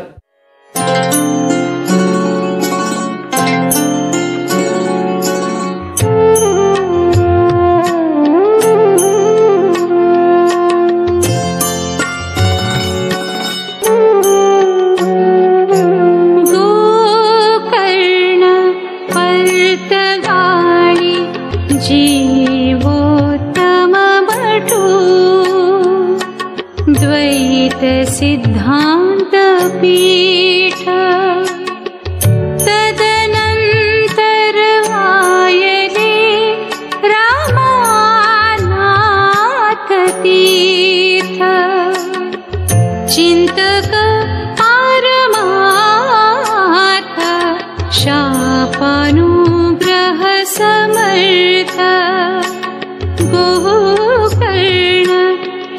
गोकर्ण पर्तगाळी जीवोत्तम मठु द्वैत सिद्धांत पीठ. तदनंतर आयले रमानाथ तीर्थ चिंतक पारमार्थ शापानुग्रह समर्थ. गोकर्ण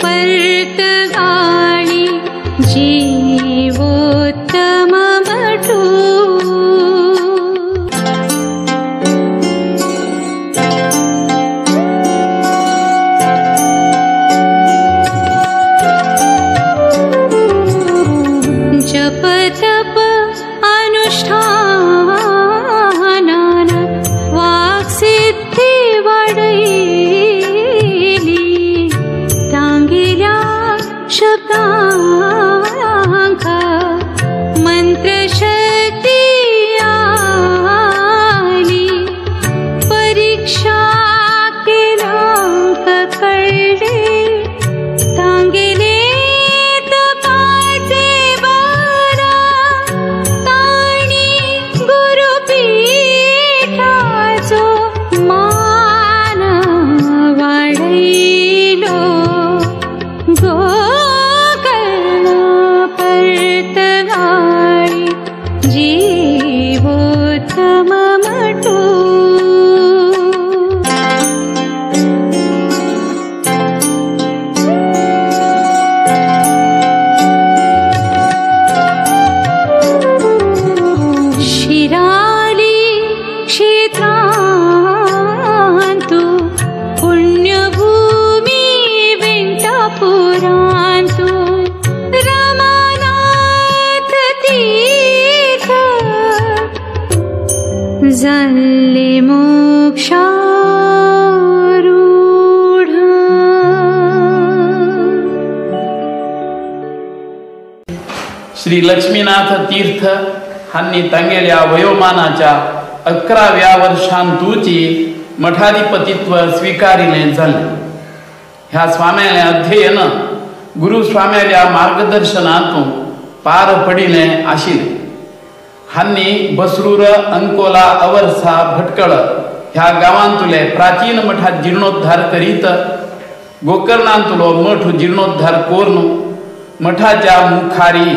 पर्तगाळी जीवोत्तम मठु. जप तप अनुष्ठानान वाक्सिद्धी वाढयली. तांगेल्या शब्दांका मंत्रशक्ती आली. परीक्षा केल्यांक कळ्ळे तांगेले तपाचे बल. तांणी गुरुपीठाचो मान वाडयलो. गोकर्ण पर्तगाळी जीवोत्तम मठु. शिराली क्षेत्रांतु पुण्यभूमी वेंकटापुरांतु रमानाथ तीर्थ जाल्ले मोक्षारूढ. श्री लक्ष्मीनाथ तीर्थ हांणी तांगेल्या वयोमानाच्या 11व्या वर्षांतूची मठाधिपतित्व स्वीकारिलें जालें. ह्या स्वाम्यालें अध्ययन गुरुस्वाम्याल्या मार्गदर्शनांतू पार पडिलें आशिल्लें. हांणी बसरूर अंकोला अवर्सा भटकळ ह्या गांवांतुले प्राचीन मठात जीर्णोद्धार करीत गोकर्णांतुलो मठ जीर्णोद्धार करून मठाच्या मुखारी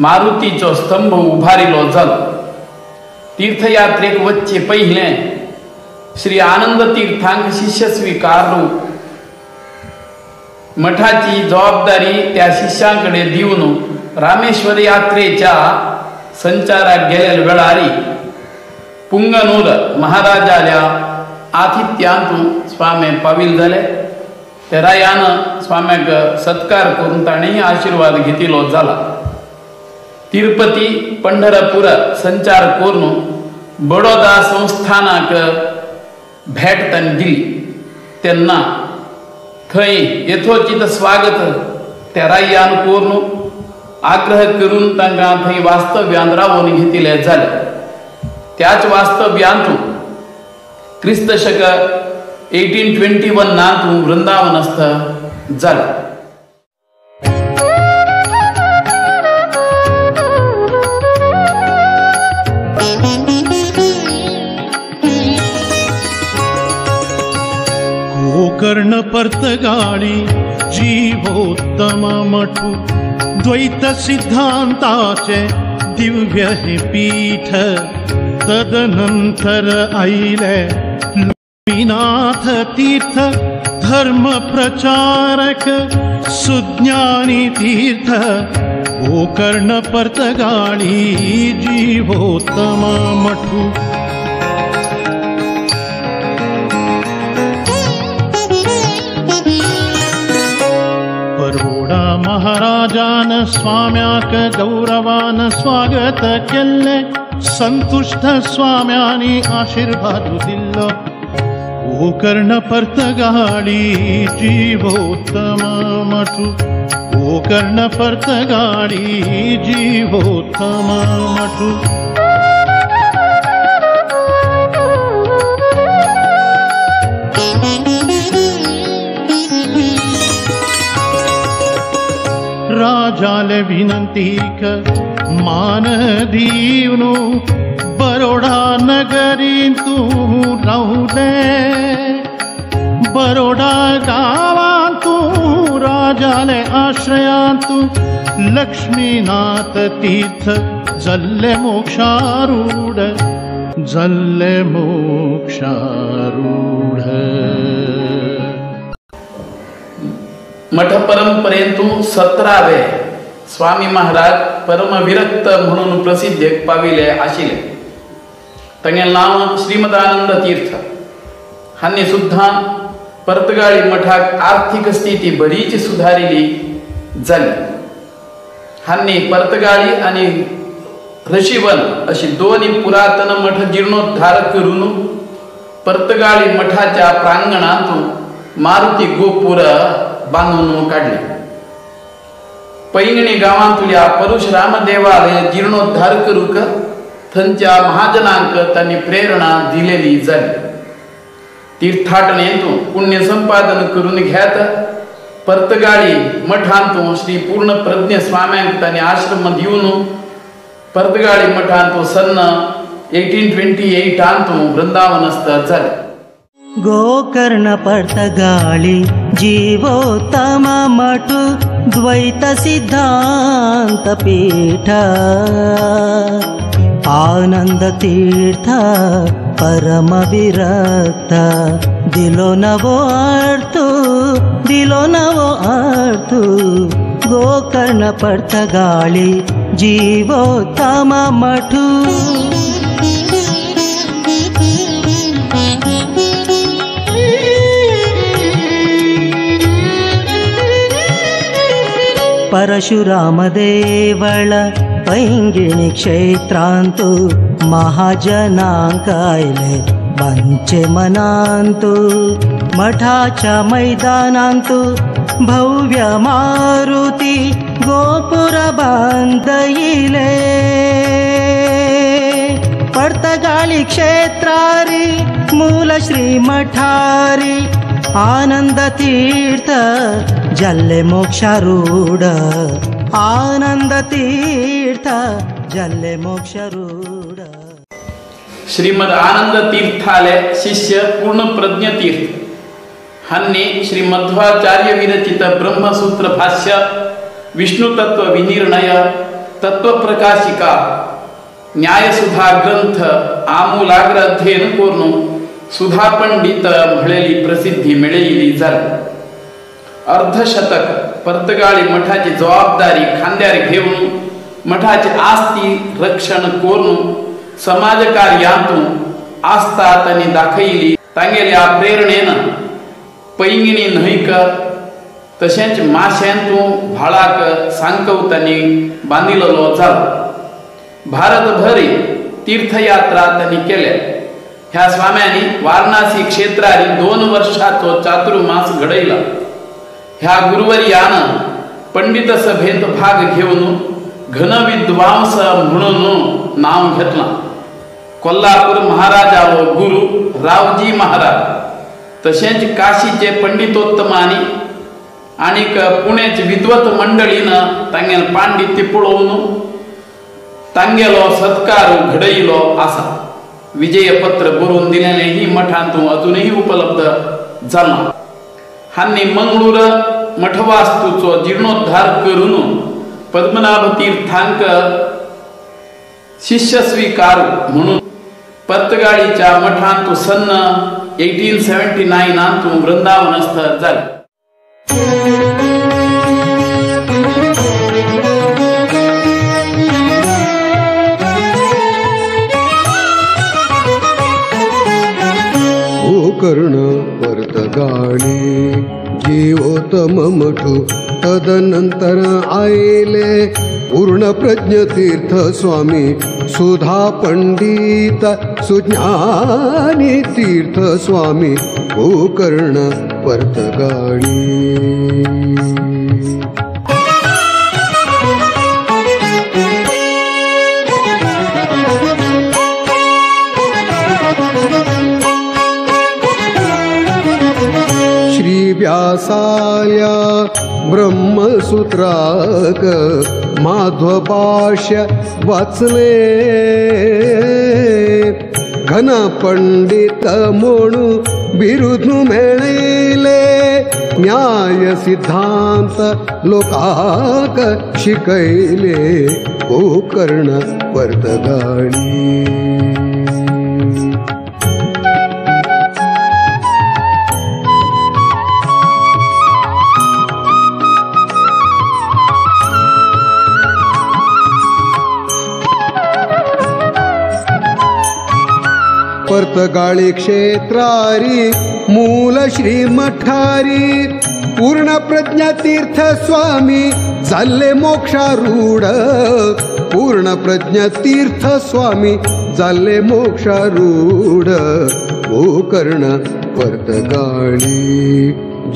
मारुतीचो स्तंभ उभारिलो जालो. तीर्थयात्रेक वच्चे पहिले श्री आनंद तीर्थांक शिष्य स्वीकारलो. मठाची जबाबदारी त्या शिष्यांकडे दिवन रामेश्वर यात्रेच्या संचाराक गेलेल्या वेळारी पुंगनूर महाराजाल्या आतिथ्यांतू स्वामी पावील जाले. ते रायान स्वाम्याक सत्कार करून ताणें आशीर्वाद घेतिलो जाला. तिरुपती पंढरपूर संचार करून बडोदा संस्थानाक भेट तांणी दिली. तेन्ना थंय यथोचित स्वागत त्या रायान करून आग्रह करून तांकां थंय वास्तव्यांत रावोवन घेतिले जाले. त्याच वास्तव्यांतू क्रिस्त शक 1821 नातू वृंदावनस्थ जाले. गोकर्ण पर्तगाळी जीवोत्तम मठू द्वैत सिद्धांताचे दिव्य हे पीठ. तदनंतर आईले लक्ष्मीनाथ तीर्थ धर्म प्रचारक सुज्ञानी तीर्थ. गोकर्ण पर्तगाळी जीवोत्तम मठू. बरोडा महाराजान स्वाम्याक गौरवान स्वागत केल्ले. संतुष्ट स्वाम्यानी आशीर्वाद दिल्लो. गोकर्ण पर्तगाळी जीवोत्तम मठू. गोकर्ण पर्तगाळी जीवोत्तम मठू. राजाले विनंतीक मान दीवनु बरोडा नगरींतू रावले. बरोडा गावांतू राजाले आश्रयांतू लक्ष्मीनाथ तीर्थ जल्ले मोक्षारूढ जल्ले मोक्षारूढ. मठ परंपरेंतू 17वे स्वामी महाराज परमविरक्त म्हणून प्रसिद्ध पाविले आशिले. तांगेलें नांव श्रीमदानंद तीर्थ. हांणी सुद्दां पर्तगाळी मठाक आर्थिक स्थिती बरीच सुधारिली जाली. हांणी पर्तगाळी आनी ऋषिवन अशी दोन पुरातन मठ जीर्णोद्धार करून पर्तगाळी मठाच्या प्रांगणांत मारुती गोपुर बांदून काडले. पैंगणी गांवांतल्या परशुराम देवालय जीर्णोद्धार करूक थंयच्या महाजनांक तांणी प्रेरणा दिलेली जाली. तीर्थाटनेंतू पुण्य संपादन करून घेत पर्तगाळी मठांतू श्री पूर्ण प्रज्ञ स्वाम्यांक तांणी आश्रम दिवन पर्तगाळी मठांतू सन्न 1828 आंतू वृंदावनस्थ जाले. गोकर्ण पर्तगाळी जीवोत्तम मठू द्वैत सिद्धांत पीठ. आनंद तीर्थ परम विरक्त दिलो नवो अर्थ दिलो नवो अर्थ. गोकर्ण पर्तगाळी जीवोत्तम मठू. परशुराम देवळ पैंगिणी क्षेत्रांतु महाजनांक आयले बांचे मनांतु. मठाच्या मैदानांतु भव्य मारुती गोपुर बांदयिले. पर्तगाळी क्षेत्रारी मूल श्री मठारी आनंद तीर्थ जल्ले मोक्षारूढ. आनंद तीर्थ जल्ले मोक्षारूढ. श्रीमद आनंद तीर्थाले शिष्य पूर्ण प्रज्ञ तीर्थ हांणी श्री मध्वाचार्य विरचित ब्रह्मसूत्र भाष्य विष्णु तत्व विनिर्णय तत्वप्रकाशिका न्यायसुधा ग्रंथ आमूलाग्र अध्ययन करून सुधा पंडित म्हळेली प्रसिद्धी मेळयिल्ली जाली. अर्धशतक पर्तगाळी मठाची जबाबदारी खांद्यार घेवन मठाची आस्ती रक्षण करून समाजकार्यांतून आस्था तांणी दाखयली. तांगेल्या प्रेरणेन पैंगिणी न्हंयक तशेंच माशेंतू व्हाळाक सांकव तांणी बांदिल्लो जालो. भारतभरी तीर्थयात्रा तांणी केल्या. ह्या स्वाम्यांनी वारणासी क्षेत्रारी 2 वर्षाचो चातुर्मास घडयला. ह्या गुरुवर्यान पंडित सभेत भाग घेवन घनविद्वांस म्हणून नाव घेतलां. कोल्हापूर महाराजालो गुरु रावजी महाराज तशेंच काशीचे पंडितोत्तमांनी आनीक पुण्याचे विद्वत मंडळीन तांगेलें पांडित्य पळोवन तांगेलो सत्कार घडयलो आसा. विजयपत्र बरोवन दिलेलें ही मठांत अजूनही उपलब्ध जालां. हांणी मंगळूर मठवास्तूचो जीर्णोद्धार करून पद्मनाभ तीर्थांक शिष्य स्वीकार म्हणून पर्तगाळीच्या मठांत सन्न 1879 वृंदावनस्थ जाले. गोकर्ण पर्तगाळी जीवोत्तम मठू तदनंतर आयले पूर्ण प्रज्ञ तीर्थ स्वामी सुधा पंडित सुज्ञानी तीर्थ स्वामी गोकर्ण पर्तगाळी. व्यासाल्या ब्रह्मसूत्राक माध्वभाष्य वाचले घन पंडित म्हणू बिरुद मेळयले न्याय सिद्धांत लोकाक शिकयले गोकर्ण पर्तगाळी. पर्तगाळी क्षेत्रारी मूल श्री मठारी पूर्ण प्रज्ञा तीर्थ स्वामी जाल्ले मोक्षारूढ पूर्ण प्रज्ञा तीर्थ स्वामी जाल्ले मोक्षारूढ गोकर्ण पर्तगाळी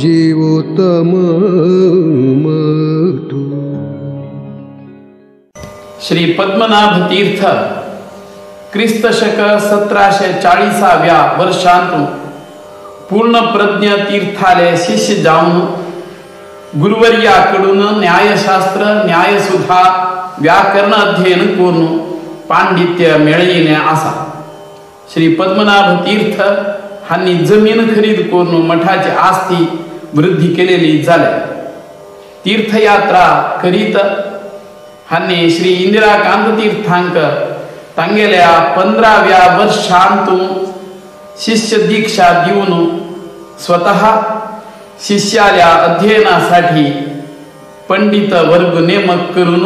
जीवोत्तम मठू. श्री पद्मनाभ तीर्थ क्रिस्त शक 1740व्या वर्षांत पूर्ण प्रज्ञ तीर्थाले शिष्य जावन गुरुवर्याकडून न्यायशास्त्र न्यायसुधा व्याकरण अध्ययन करून पांडित्य मेळयिल्लें आसा. श्री पद्मनाभ तीर्थ हांणी जमीन खरीद करून मठाची आस्ती वृद्धी केलेली जाल्या. तीर्थयात्रा करीत हांणी श्री इंदिराकांत तीर्थांक तांगेल्या 15व्या वर्षांत शिष्य दीक्षा दिवन स्वतः शिष्याल्या अध्ययनासाठी पंडित वर्ग नेमक करून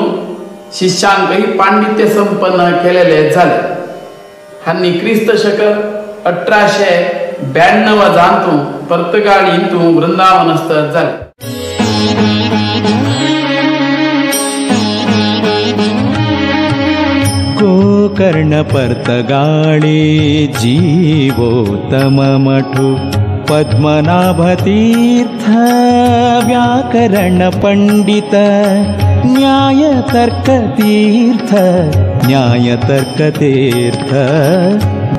शिष्यांकही पांडित्य संपन्न केलेले झाले. हांणी क्रिस्त शक 1892 जांतू पर्तगाळींतू वृंदावनस्थ झाले. गोकर्ण पर्तगाळी जीवोत्तम मठू पद्मनाभ तीर्थ व्याकरण पंडित न्याय तर्क तीर्थ न्याय तर्क तीर्थ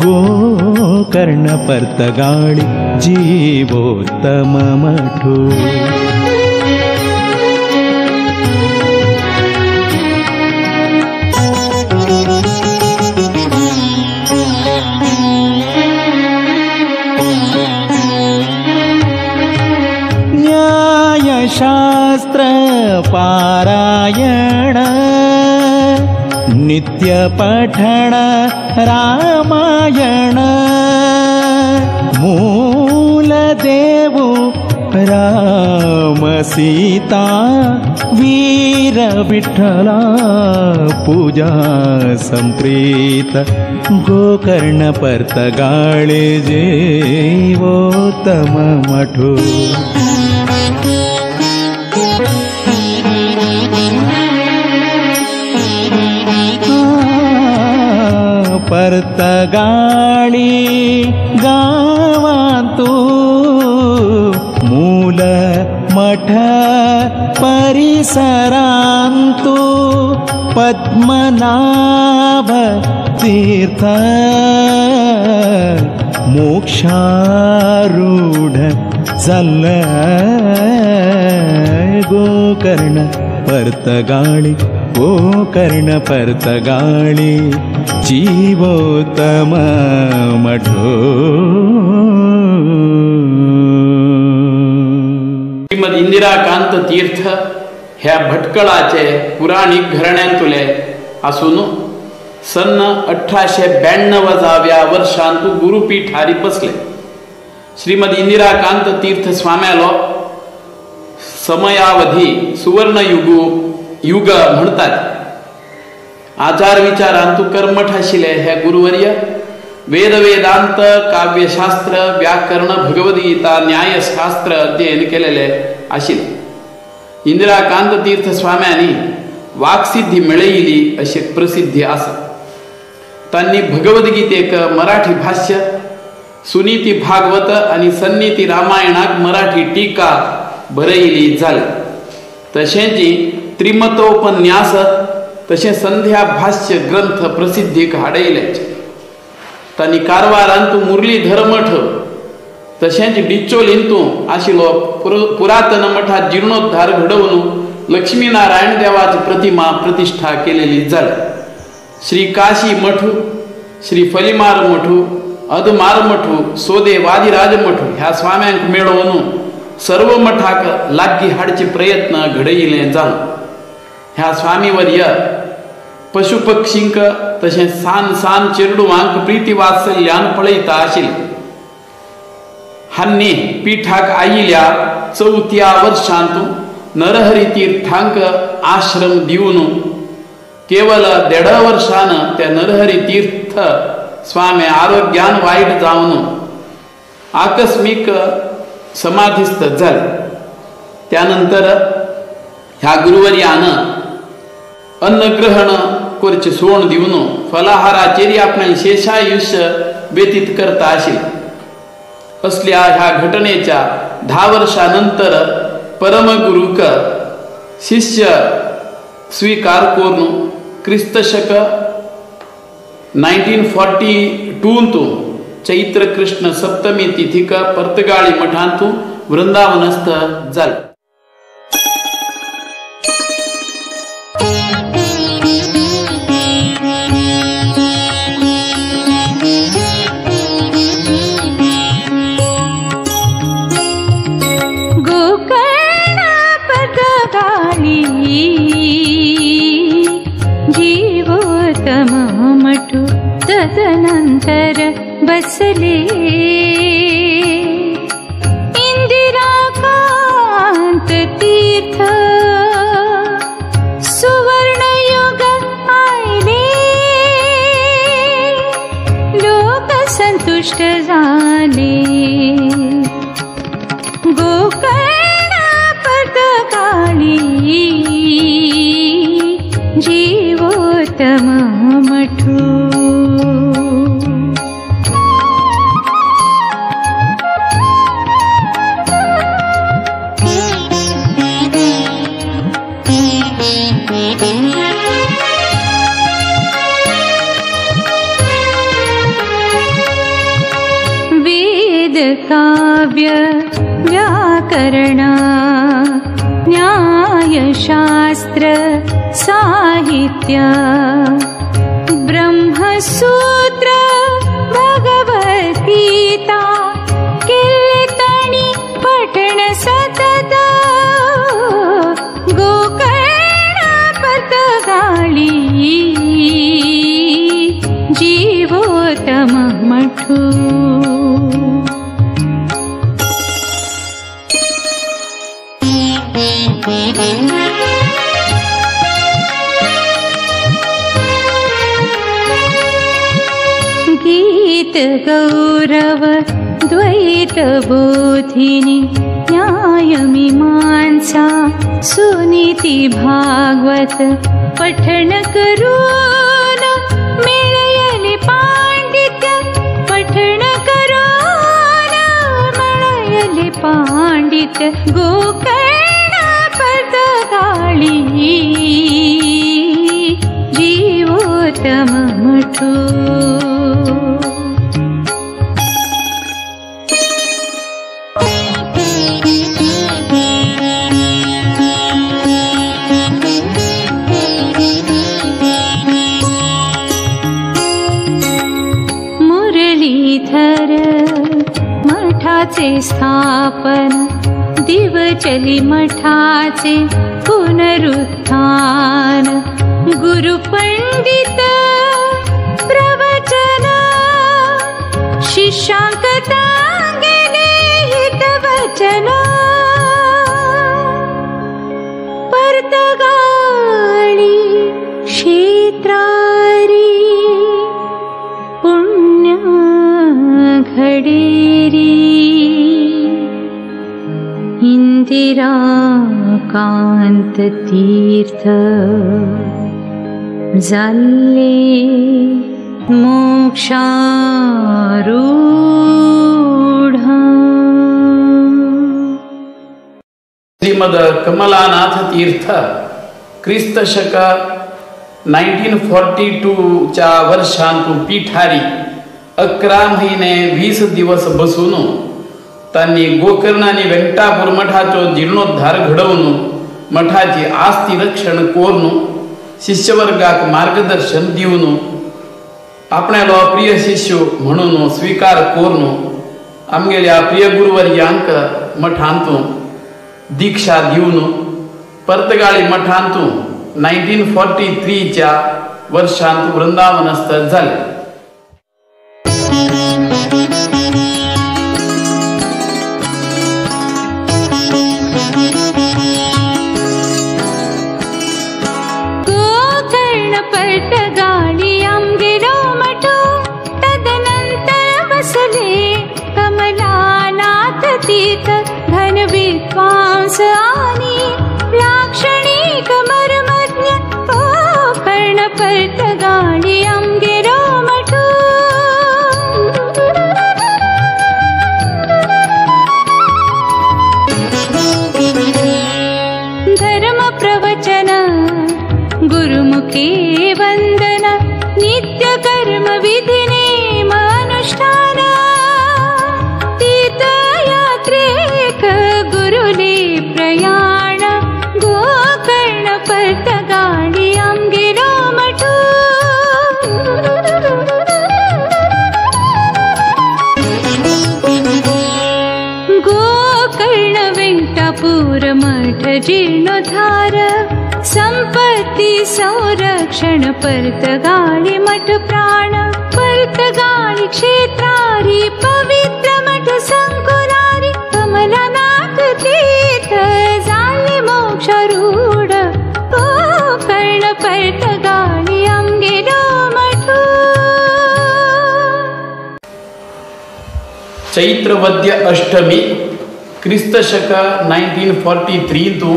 गोकर्ण पर्तगाळी जीवोत्तम मठू. शास्त्र पारायण नित्य पठण रामायण मूल देवु राम सीता वीर विठ्ठला पूजा संप्रीत गोकर्ण पर्तगाळे जीवोत्तम मठो। पर्तगाळी गावांतु मूल मठ परिसरांतु पद्मनाभ तीर्थ मोक्षारूढ जाल्ले गोकर्ण पर्तगाळी गोकर्ण पर्तगाळी जीवोत्तम मठो। श्रीमद इंदिराकांत तीर्थ ह्या भटकळाचे पुराणीक घराण्यांतुले आसून सन 1892 वर्षांतु गुरुपीठारी बसले। श्रीमद इंदिराकांत तीर्थ स्वाम्यालो समयावधी सुवर्णयुग युग म्हणतात। आचार विचारांतु कर्मठ आशिल्ले हे गुरुवर्य वेद वेदांत काव्यशास्त्र व्याकरण भगवद्गीता न्यायशास्त्र अध्ययन केलेले आशिल्ले। इंदिराकांत तीर्थ स्वाम्यांनी वाकसिद्धी मेळयली अशी प्रसिद्धी आसा। तांणी भगवद्गीतेक मराठी भाष्य, सुनीती भागवत आनी सन्नीती रामायणाक मराठी टीका बरयली जाली। तशेंच त्रिमतोपन्यास तशें संध्या भाष्य ग्रंथ प्रसिद्धीक हाडयले। तांणी कारवारांतु मुरलीधर मठ तशेंच डिचोलींतु आशिल्लो पुरातन मठात जीर्णोद्धार घडोवन लक्ष्मीनारायण देवाची प्रतिमा प्रतिष्ठा केलेली जाली। श्री काशी मठू, श्री फलिमार मठू, अदमार मठू, सोदे वादिराज मठू ह्या स्वाम्यांक मेळोवन सर्व मठाक लागीं हाडचे प्रयत्न घडयले जालो। ह्या स्वामीवर्य पशु पक्षींक तशें सान सान चेरडुवांक प्रीती वात्सल्यान पळयता आशिल्ले। हांणी पीठाक आयिल्या चवथ्या वर्षांतु नरहरी तीर्थांक आश्रम दिवन केवल 1.5 वर्षान त्या नरहरी तीर्थ स्वामी आरोग्यान वायट जावन आकस्मिक समाधिस्थ जाले। त्यानंतर ह्या गुरुवर्यान अन्नग्रहण करचे सोण दिवन फलाहाराचेर आपणे शेषायुष्य व्यतीत करता आशिल्ले। असल्या ह्या घटनेच्या 10 वर्षानंतर परमगुरुक शिष्य स्वीकार करून क्रिस्तशक 1942 चैत्र कृष्ण सप्तमी तिथीक पर्तगाळी मठांतु वृंदावनस्थ जाले। जीवोत्तम मठु तदनंतर बसले इंदिराकांत तीर्थ सुवर्णयुग आयले लोक संतुष्ट झाले। गोकर्ण पर्तगाळी जीवोत्तम मठू। वेद काव्य व्याकरण न्यायशास्त्र साहित्य ब्रह्मसूत्र भगवद्गीता कीर्तनी पठन सतत गोकर्ण पर्तगाळी जीवोत्तम मठू। Thank you. गीत गौरव द्वैत बोधिनी न्यायमीमांसा सुनीति भागवत पठन करून मेळयले पांडित्य पठन करून मेळयले पांडित्य गोकर्ण पर्तगाळी जीवोत्तम मठो। मठाचे स्थापन दिवचली मठाचे पुनरुत्थान गुरुपंडित प्रवचन शिष्यांक तांगेले हितवचन पर्तगाळी क्षेत्रारी पुण्य घडेरी इंदिराकांत तीर्थ जाल्ले मोक्षारूढ। श्रीमद कमलानाथ तीर्थ क्रिस्त शक 1942 च्या वर्षांतु पीठारी 11 महिने 20 दिवस बसून त्यांनी गोकर्ण आणि वेंकटापूर मठाचो जीर्णोद्धार घडोवन मठाची आस्ती रक्षण करून शिष्यवर्गाक मार्गदर्शन दिवन आपणालो प्रिय शिष्य म्हणून स्वीकार करून आमगेल्या प्रिय गुरुवर्यांक मठांतू दीक्षा दिवन पर्तगाळी मठांतू 1943 च्या वर्षांत वृंदावनस्थ जाले। गोकर्ण पर्तगाळी आमगेलो मठो तदनंतर बसले कमलानाथ तीर्थ घन विद्वांस आणि लाक्षणिक मर्मज्ञ गोकर्ण पर्तगाळी आमगेलो मठो। धर्म प्रवचन गुरुमुखे वंदन नित्य कर्म विधि नेम अनुष्ठान तीर्थयात्रेक गुरुले प्रयाण गोकर्ण पर्तगाळी आमगेलो मठो। गोकर्ण वेंकटापूर मठ जीर्णोद्धार संपत्ती संरक्षण पर्तगाळी मठ प्राण पर्तगाळी क्षेत्रारी पवित्र मठ संकुलारी कमलानाथ तीर्थ जाले मोक्षारूढ गोकर्ण पर्तगाळी आमगेलो मठो। चैत्रवद्य अष्टमी क्रिस्त शक 1943 तू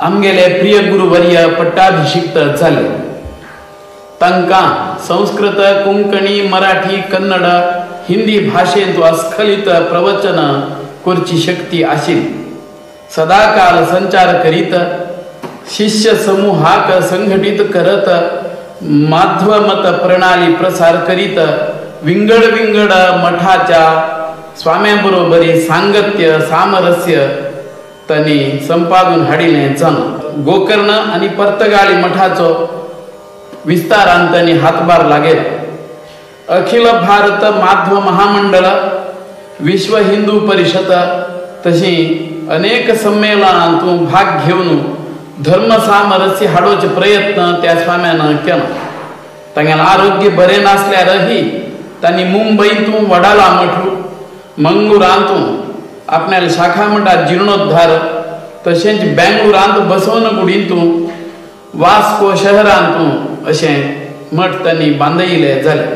आमगेले प्रिय गुरुवर्य पट्टाभिषिक्त जाले। तांकां संस्कृत कोंकणी मराठी कन्नड हिंदी भाशेंत अस्खलित प्रवचन करची शक्ती आशिल्ली। सदाकाल संचार करीत शिष्य समूहाक संघटित करत माध्वमत प्रणाली प्रसार करीत विंगड विंगड मठाच्या स्वाम्यांबरोबरी सांगत्य सामरस्य तांणी संपादून हाडिलें जावन गोकर्ण आनी पर्तगाळी मठाचो विस्तारान तांणी हातभार लागयलो। अखिल भारत माध्व महामंडळ विश्व हिंदू परिषद तशी अनेक संमेलनांतू भाग घेवन धर्म सामरस्य हाडोवचे प्रयत्न त्या स्वाम्यान केलो। तांगेलें आरोग्य बरें नासल्यारही तांणी मुंबयंतू वडाला मठू मंगळुरांतू आपणाले शाखा मठात जीर्णोद्धार तशेंच बेंगळुरांत बसवनगुडींतू वास्को शहरांतू अशें मठ तांणी बांदयिल्ले जाले।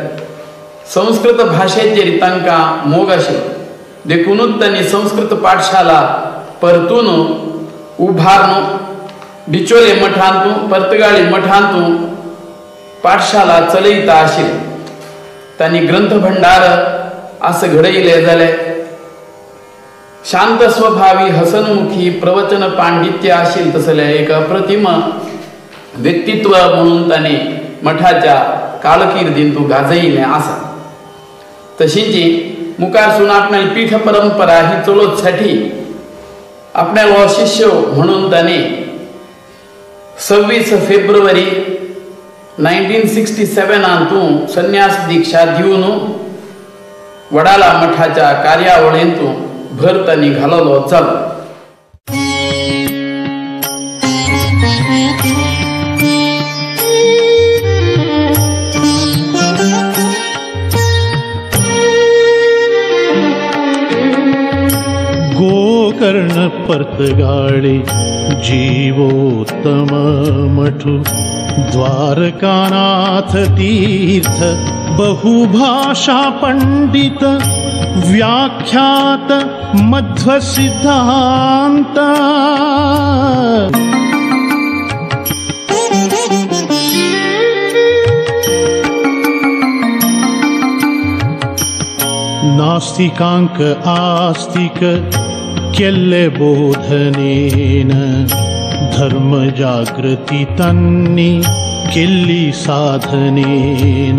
संस्कृत भाशेचेर तांकां मोग आशिल्लो देखूनच तांणी संस्कृत पाठशाला परतून उभारून बिचोले मठांतू पर्तगाळी मठांतू पाठशाला चलयता आशिल्ली. तांणी ग्रंथ भंडार असं घडयले जाले. शांत स्वभावी हसनमुखी प्रवचन पांडित्य आशिल्लें तसलें एक अप्रतिम व्यक्तित्व म्हणून तांणी मठाच्या कालकिर्दींतू गाजयिल्लें आसा. तशींच मुखारसून आपणाली पीठ परंपरा ही चलोवसाठी आपणालो शिष्य म्हणून तांणी 26 फेब्रुवारी 1967 संन्यास दीक्षा दिवन वडाला मठाच्या कार्यावळींतू भर तांणी घालवलो जालो. गोकर्ण पर्तगाळी जीवोत्तम मठु द्वारकानाथ तीर्थ बहुभाषा पंडित व्याख्यात मध्व सिद्धांत. नास्तिकांक आस्तिक केल्ले बोधनेन धर्म जागृती तन्नी केल्ली साधनेन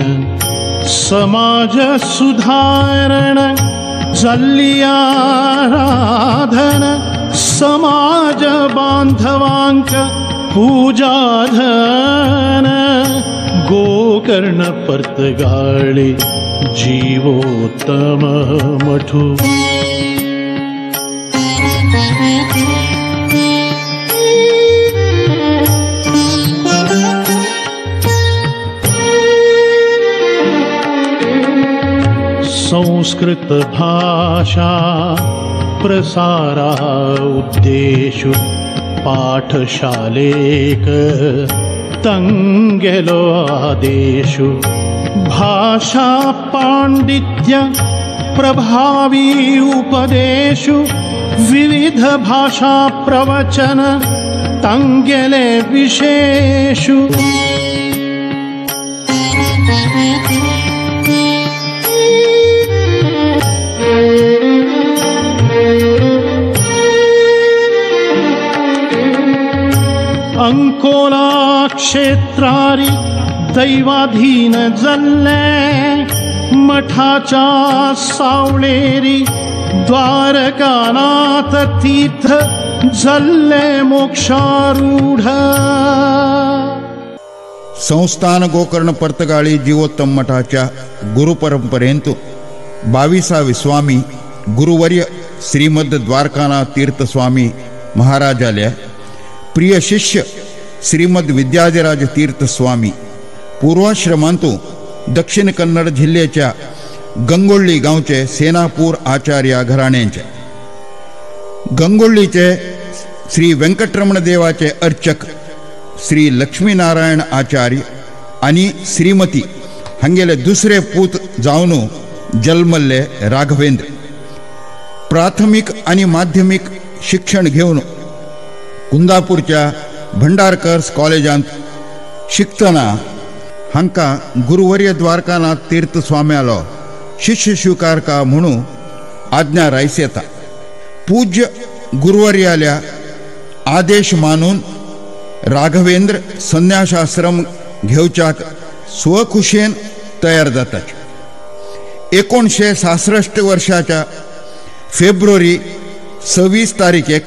समाज सुधारण जाल्ली आराधन समाज बांधवांक पूजाधन गोकर्ण पर्तगाळी जीवोत्तम मठु. संस्कृत भाषा प्रसारा उद्देशु पाठशालेक तंगेलो आदेशु भाषा पांडित्य प्रभावी उपदेशु विविध भाषा प्रवचन तंगेले विशेषु. अंकोला क्षेत्रारी दैवाधीन जल्ले मठाच्या सावळेरी द्वारकानाथ तीर्थ जल्ले मोक्षारूढ. संस्थान गोकर्ण पर्तगाळी जीवोत्तम मठाच्या गुरुपरंपरेंतु 22वे स्वामी गुरुवर्य श्रीमद द्वारकानाथ तीर्थ स्वामी महाराजाले प्रिय शिष्य श्रीमद विद्याधिराज तीर्थ स्वामी पूर्वाश्रमांतु दक्षिण कन्नड जिल्ह्याच्या गंगोळ्ळी गांवचे सेनापूर आचार्य घराण्यांचे गंगोळ्ळीचे श्री वेंकटरमण देवाचे अर्चक श्री लक्ष्मीनारायण आचार्य आणि श्रीमती हांगेले दुसरे पूत जावन जन्मल्ले राघवेंद्र. प्राथमिक आणि माध्यमिक शिक्षण घेवन कुंदापूरच्या भंडारकर्स कॉलेजांत शिकतना हांकां गुरुवर्य द्वारकानाथ तीर्थ स्वाम्यालो शिष्य स्वीकारका म्हणून आज्ञा रायस येता. पूज्य गुरुवर्याल्या आदेश मानून राघवेंद्र संन्यासाश्रम घेवच्याक स्वखुशेन तयार जातात. 1966 वर्षाच्या फेब्रुवारी 26 तारखेक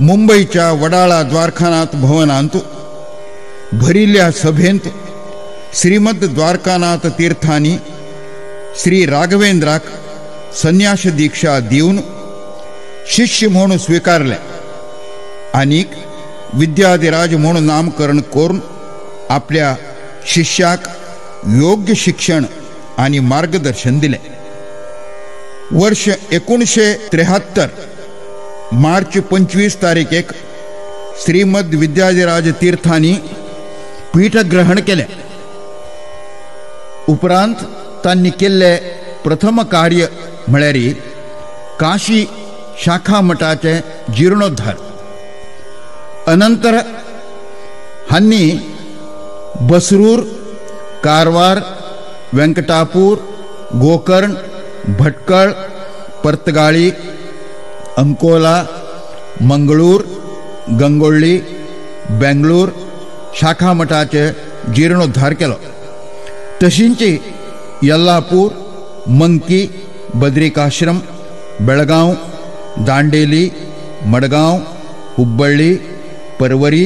मुंबईच्या वडाळा द्वारकानाथ भवनांत भरिल्ल्या सभेंत श्रीमद द्वारकानाथ तीर्थांनी श्री राघवेंद्राक संन्यास दीक्षा दिवन शिष्य म्हणून स्वीकारले आनीक विद्याधिराज म्हणून नामकरण करून आपल्या शिष्याक योग्य शिक्षण आणि मार्गदर्शन दिले. वर्ष 1973 मार्च 25 तारखेक श्रीमद विद्याधिराज तीर्थांनी पीठग्रहण केले. उपरांत तांणी केल्ले प्रथम कार्य म्हळ्यार काशी शाखा मठाचे जीर्णोद्धार. अनंतर हांनी बसरूर, कारवार, वेंकटापूर, गोकर्ण, भटकळ, पर्तगाळी, अंकोला, मंगळूर, गंगोळ्ळी, बेंगळूर शाखा मठाचे जीर्णोद्धार केलो. तशींच यल्लापूर, मंकी, बद्रिकाश्रम, बेळगांव, दांडेली, मडगांव, हुब्बळ्ळी, परवरी,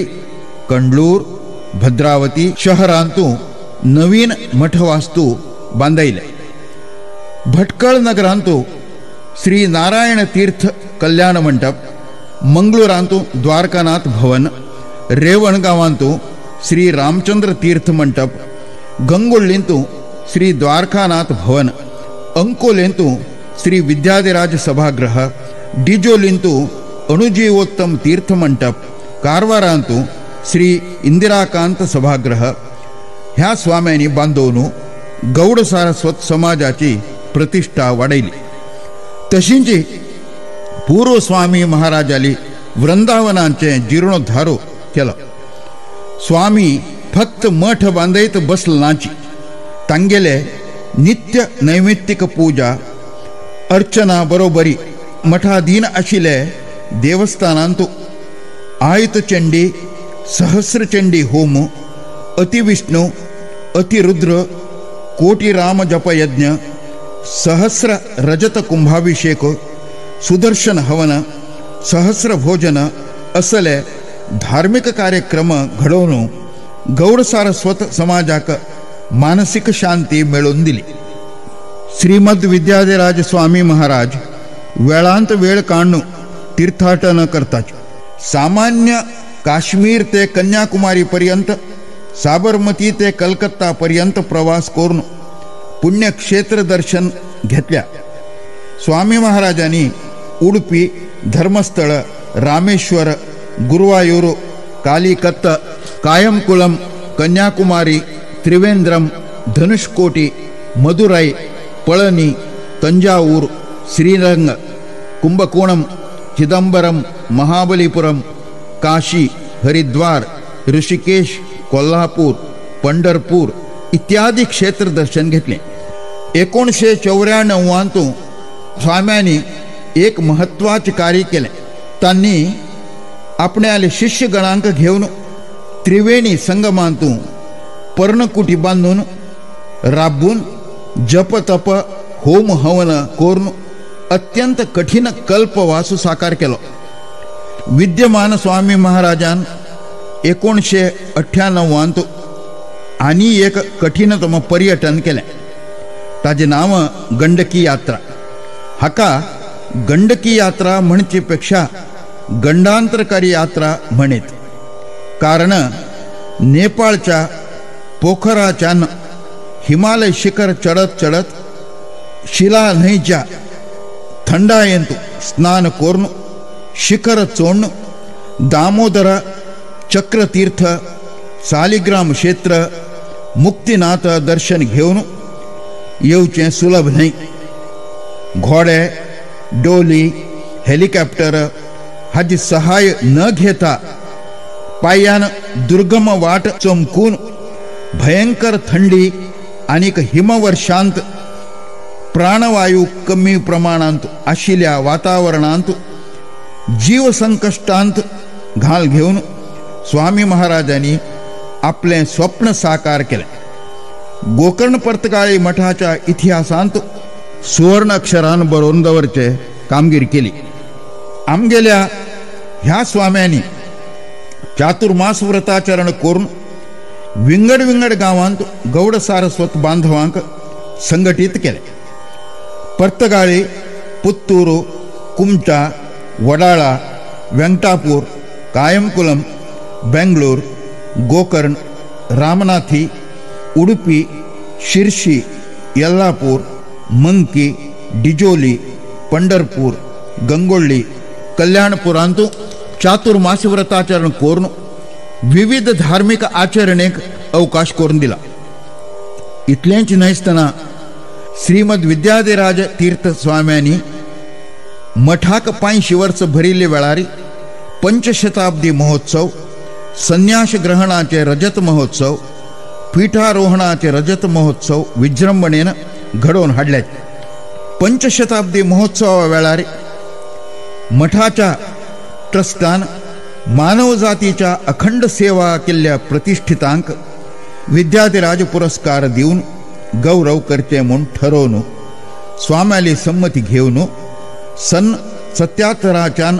कंडलूर, भद्रावती शहरांतू नवीन मठवास्तू बांदयले. भटकळ नगरांतू श्री नारायण तीर्थ कल्याण मंटप, मंगळूरांतू द्वारकानाथ भवन, रेवणगांवांतू श्री रामचंद्र तीर्थ मंटप, गंगोळ्ळींतू श्री द्वारकानाथ भवन, अंकोलेंतू श्री विद्याधिराज सभागृह, डिजोलिंतू अणुजीवोत्तम तीर्थ मंटप, कारवारांतू श्री इंदिराकांत सभागृह ह्या स्वाम्यांनी बांदोवन गौड सारस्वत समाजाची प्रतिष्ठा वाडयली. तशींच पूर्व स्वामी महाराजाली वृंदावनांचे जीर्णोद्धार केलो. स्वामी फक्त मठ बांदयत बसले नाची, तांगेले नित्य नैमित्तिक पूजा अर्चना बरोबरी मठाधीन आशिल्ले देवस्थानांतू आयुतचंडी, सहस्रचंडी होम, अतिविष्णू, अतिरुद्र, कोटिराम जपयज्ञ, सहस्र रजत कुंभाभिषेक, सुदर्शन हवन, सहस्र भोजन असले धार्मिक कार्यक्रम घडोवन गौड सारस्वत समाजाक मानसिक शांती मेळोवन दिली. श्रीमद विद्याधिराज स्वामी महाराज वेळांत वेळ काडून तीर्थाटन करतात. सामान्य काश्मीर ते कन्याकुमारी पर्यंत, साबरमती ते कलकत्ता पर्यंत प्रवास करून पुण्यक्षेत्र दर्शन घेतल्या. स्वामी महाराजांनी उडुपी, धर्मस्थळ, रामेश्वर, गुरुवायूर, कालिकत्त, कायमकुलम, कन्याकुमारी, त्रिवेंद्रम, धनुषकोटी, मदुराई, पळनी, तंजावूर, श्रीरंग, कुंभकोणम, चिदंबरम, महाबलीपुरम, काशी, हरिद्वार, ऋषिकेश, कोल्हापूर, पंढरपूर इत्यादी क्षेत्र दर्शन घेतले. 1994 स्वाम्यांनी एक महत्वाचे कार्य केले. त्यांनी आपण्याले शिष्यगणांक घेऊन त्रिवेणी संगमांतू पर्णकुटी बांधून राबून जपतप होम हवन करून अत्यंत कठीण कल्पवासू साकार केलो. विद्यमान स्वामी महाराजान 1998 आनी एक कठीणतम पर्यटन केलें. ताजें नांव गंडकी यात्रा. हाका गंडकी यात्रा म्हणचे पेक्षा गंडांतरकारी यात्रा म्हणीत, कारण नेपाळच्या पोखराच्यान हिमालय शिखर चढत चढत शिला न्हंयच्या थंडायेंत स्नान करून शिखर चोडून दामोदर चक्रतीर्थ, सालिग्राम क्षेत्र, मुक्तिनाथ दर्शन घेवन येवचें सुलभ न्हय. घोडे, डोली, हेलिकॉप्टर हाजी सहाय न घेता पांयान दुर्गम वाट चमकून भयंकर थंडी आनीक हिमवर्षांत प्राणवायू कमी प्रमाणांत आशिल्ल्या वातावरणांत जीव संकश्टांत घाल घेवन स्वामी महाराजांनी आपलें स्वप्न साकार केलें. गोकर्ण पर्तगाळी मठाच्या इतिहासांत सुवर्ण अक्षरान बरोवन दवरचे कामगिरी केली. आमगेल्या ह्या स्वाम्यांनी चातुर्मास व्रताचरण करून विंगड विंगड गांवांत गौड सारस्वत बांधवांक संघटीत केले. पर्तगाळी, पुत्तूर, कुमटा, वडाळा, वेंकटापूर, कायमकुलम, बेंगळूर, गोकर्ण, रामनाथी, उडुपी, शिरशी, यल्लापूर, मंकी, डिजोली, पंढरपूर, गंगोळ्ळी, कल्याणपुरांतू चातुर्मास व्रताचरण करून विविध धार्मिक आचरणेक अवकाश करून दिला. इतलेंच न्हयसतना श्रीमद विद्याधिराज तीर्थ स्वाम्यांनी मठाक 85 वर्स भरिल्ले वेळार पंचशताब्दी महोत्सव, संन्यास ग्रहणाचे रजत महोत्सव, पीठारोहणाचे रजत महोत्सव विजृंभणेन घडोवन हाडले. पंचशताब्दी महोत्सवा वेळार मठाच्या ट्रस्टान मानवजातीच्या अखंड सेवा केल्ल्या प्रतिष्ठितांक विद्याधिराज पुरस्कार दिवन गौरव करचे म्हूण ठरोवन स्वाम्याली संमती घेवन सन 77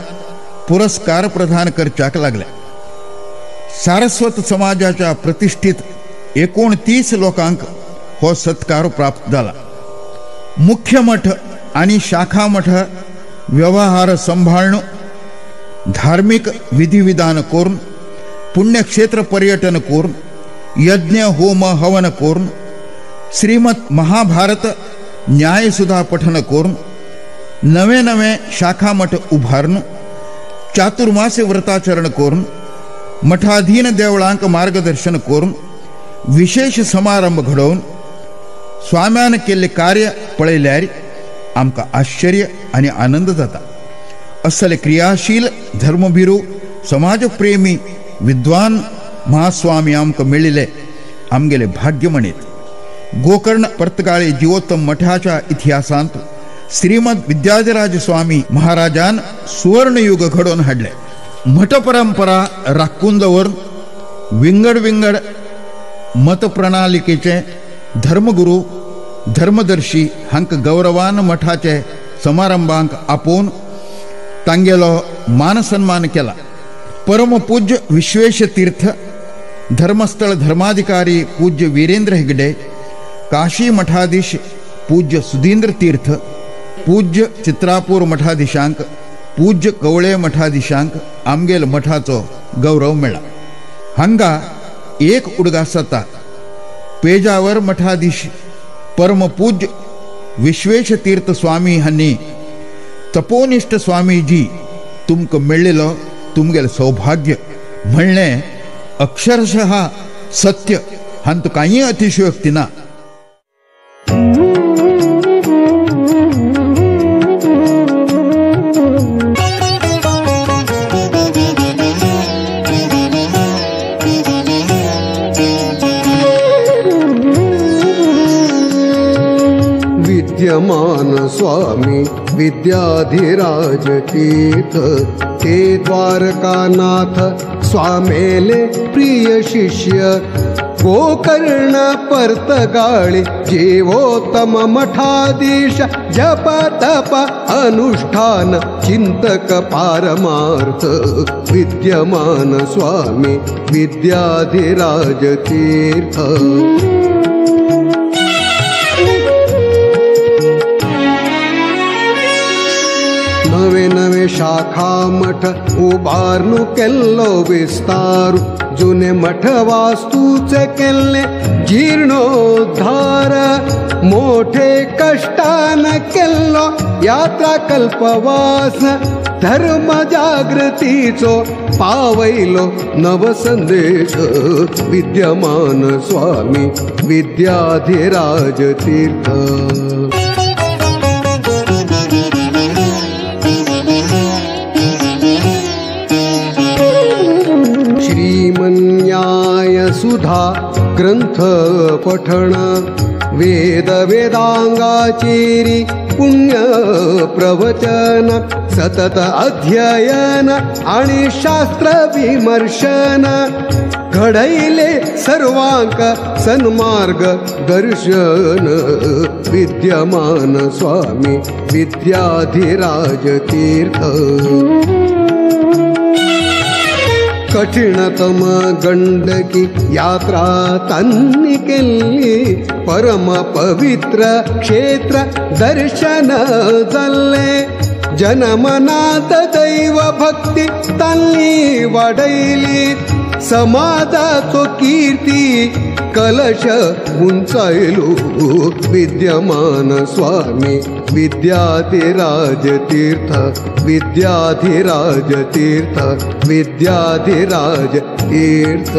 पुरस्कार प्रदान करच्याक लागले. सारस्वत समाजाच्या प्रतिष्ठित 29 लोकांक हो सत्कार प्राप्त जाला. मुख्य मठ आणि शाखा मठ व्यवहार सांभाळून धार्मिक विधिविधान करून पुण्यक्षेत्र पर्यटन करून यज्ञ होम हवन करून श्रीमद महाभारत न्यायसुधा पठन करून नवे नवे शाखा मठ उभारून चातुर्मास्य व्रताचरण करून मठाधीन देवळांक मार्गदर्शन करून विशेष समारंभ घडोवन स्वाम्यान केल्ले कार्य पळयल्यार आमकां आश्चर्य आनी आनंद जाता. असले क्रियाशील धर्मभिरू समाजप्रेमी विद्वान महास्वामी आमकां मेळिल्ले आमगेले भाग्य म्हणीत. गोकर्ण पर्तगाळी जिवोत्तम मठाच्या इतिहासांत श्रीमद विद्याधिराज स्वामी महाराजान सुवर्णयुग घडोवन हाडले. मठ परंपरा राखून दवरून विंगड विंगड मतप्रणालिकेचे धर्मगुरू धर्मदर्शी हांकां गौरवान मठाचे समारंभांक आपोवन तांगेलो मान सन्मान केला. परमपूज्य विश्वेश तीर्थ धर्मस्थळ धर्माधिकारी पूज्य वीरेंद्र हेगडे, काशी मठाधीश पूज्य सुधींद्र तीर्थ, पूज्य चित्रापूर मठाधीशांक, पूज्य कवळे मठाधीशांक आमगेल मठाचो गौरव मेळ्ळा. हांगा एक उडगास जाता, पेजावर मठाधीश परमपूज्य विश्वेश तीर्थ स्वामी हांणी तपोनिष्ठ स्वामीजी तुमकां मेळिल्लो तुमगेलें सौभाग्य म्हणलें अक्षरशः सत्य, हांतूं कांय अतिशयोक्ती ना. विद्यमान स्वामी विद्याधिराज तीर्थ ते द्वारकानाथ स्वामेले प्रिय शिष्य गोकर्ण पर्तगाळी जीवोत्तम मठाधीश जप तप अनुष्ठान चिंतक पारमार्थ विद्यमान स्वामी विद्याधिराज तीर्थ. नवे नवे शाखा मठ उबारनु केल्लो विस्तारू जुने मठ वास्तूचे केल्ले जीर्णोद्धार मोठे कष्टान केल्लो यात्रा कल्पवास धर्म जागृतीचो पावयलो नव संदेश विद्यमान स्वामी विद्याधिराज तीर्थ. सुधा ग्रंथ पठण वेद वेदांगाचेरी पुण्य प्रवचन सतत अध्ययन आणि शास्त्र विमर्शन घडयले सर्वांक सन्मार्ग दर्शन विद्यमान स्वामी विद्याधिराज तीर्थ. कठिणतम गंडकी यात्रा तांनी केल्ली परम पवित्र क्षेत्र दर्शन जाल्ले जनमनात दैव भक्ती तांनी वाडयली समाजाचो कीर्ती कलश उंचायलो विद्यमान स्वामी विद्याधिराज तीर्थ विद्याधिराज तीर्थ विद्याधिराज तीर्थ.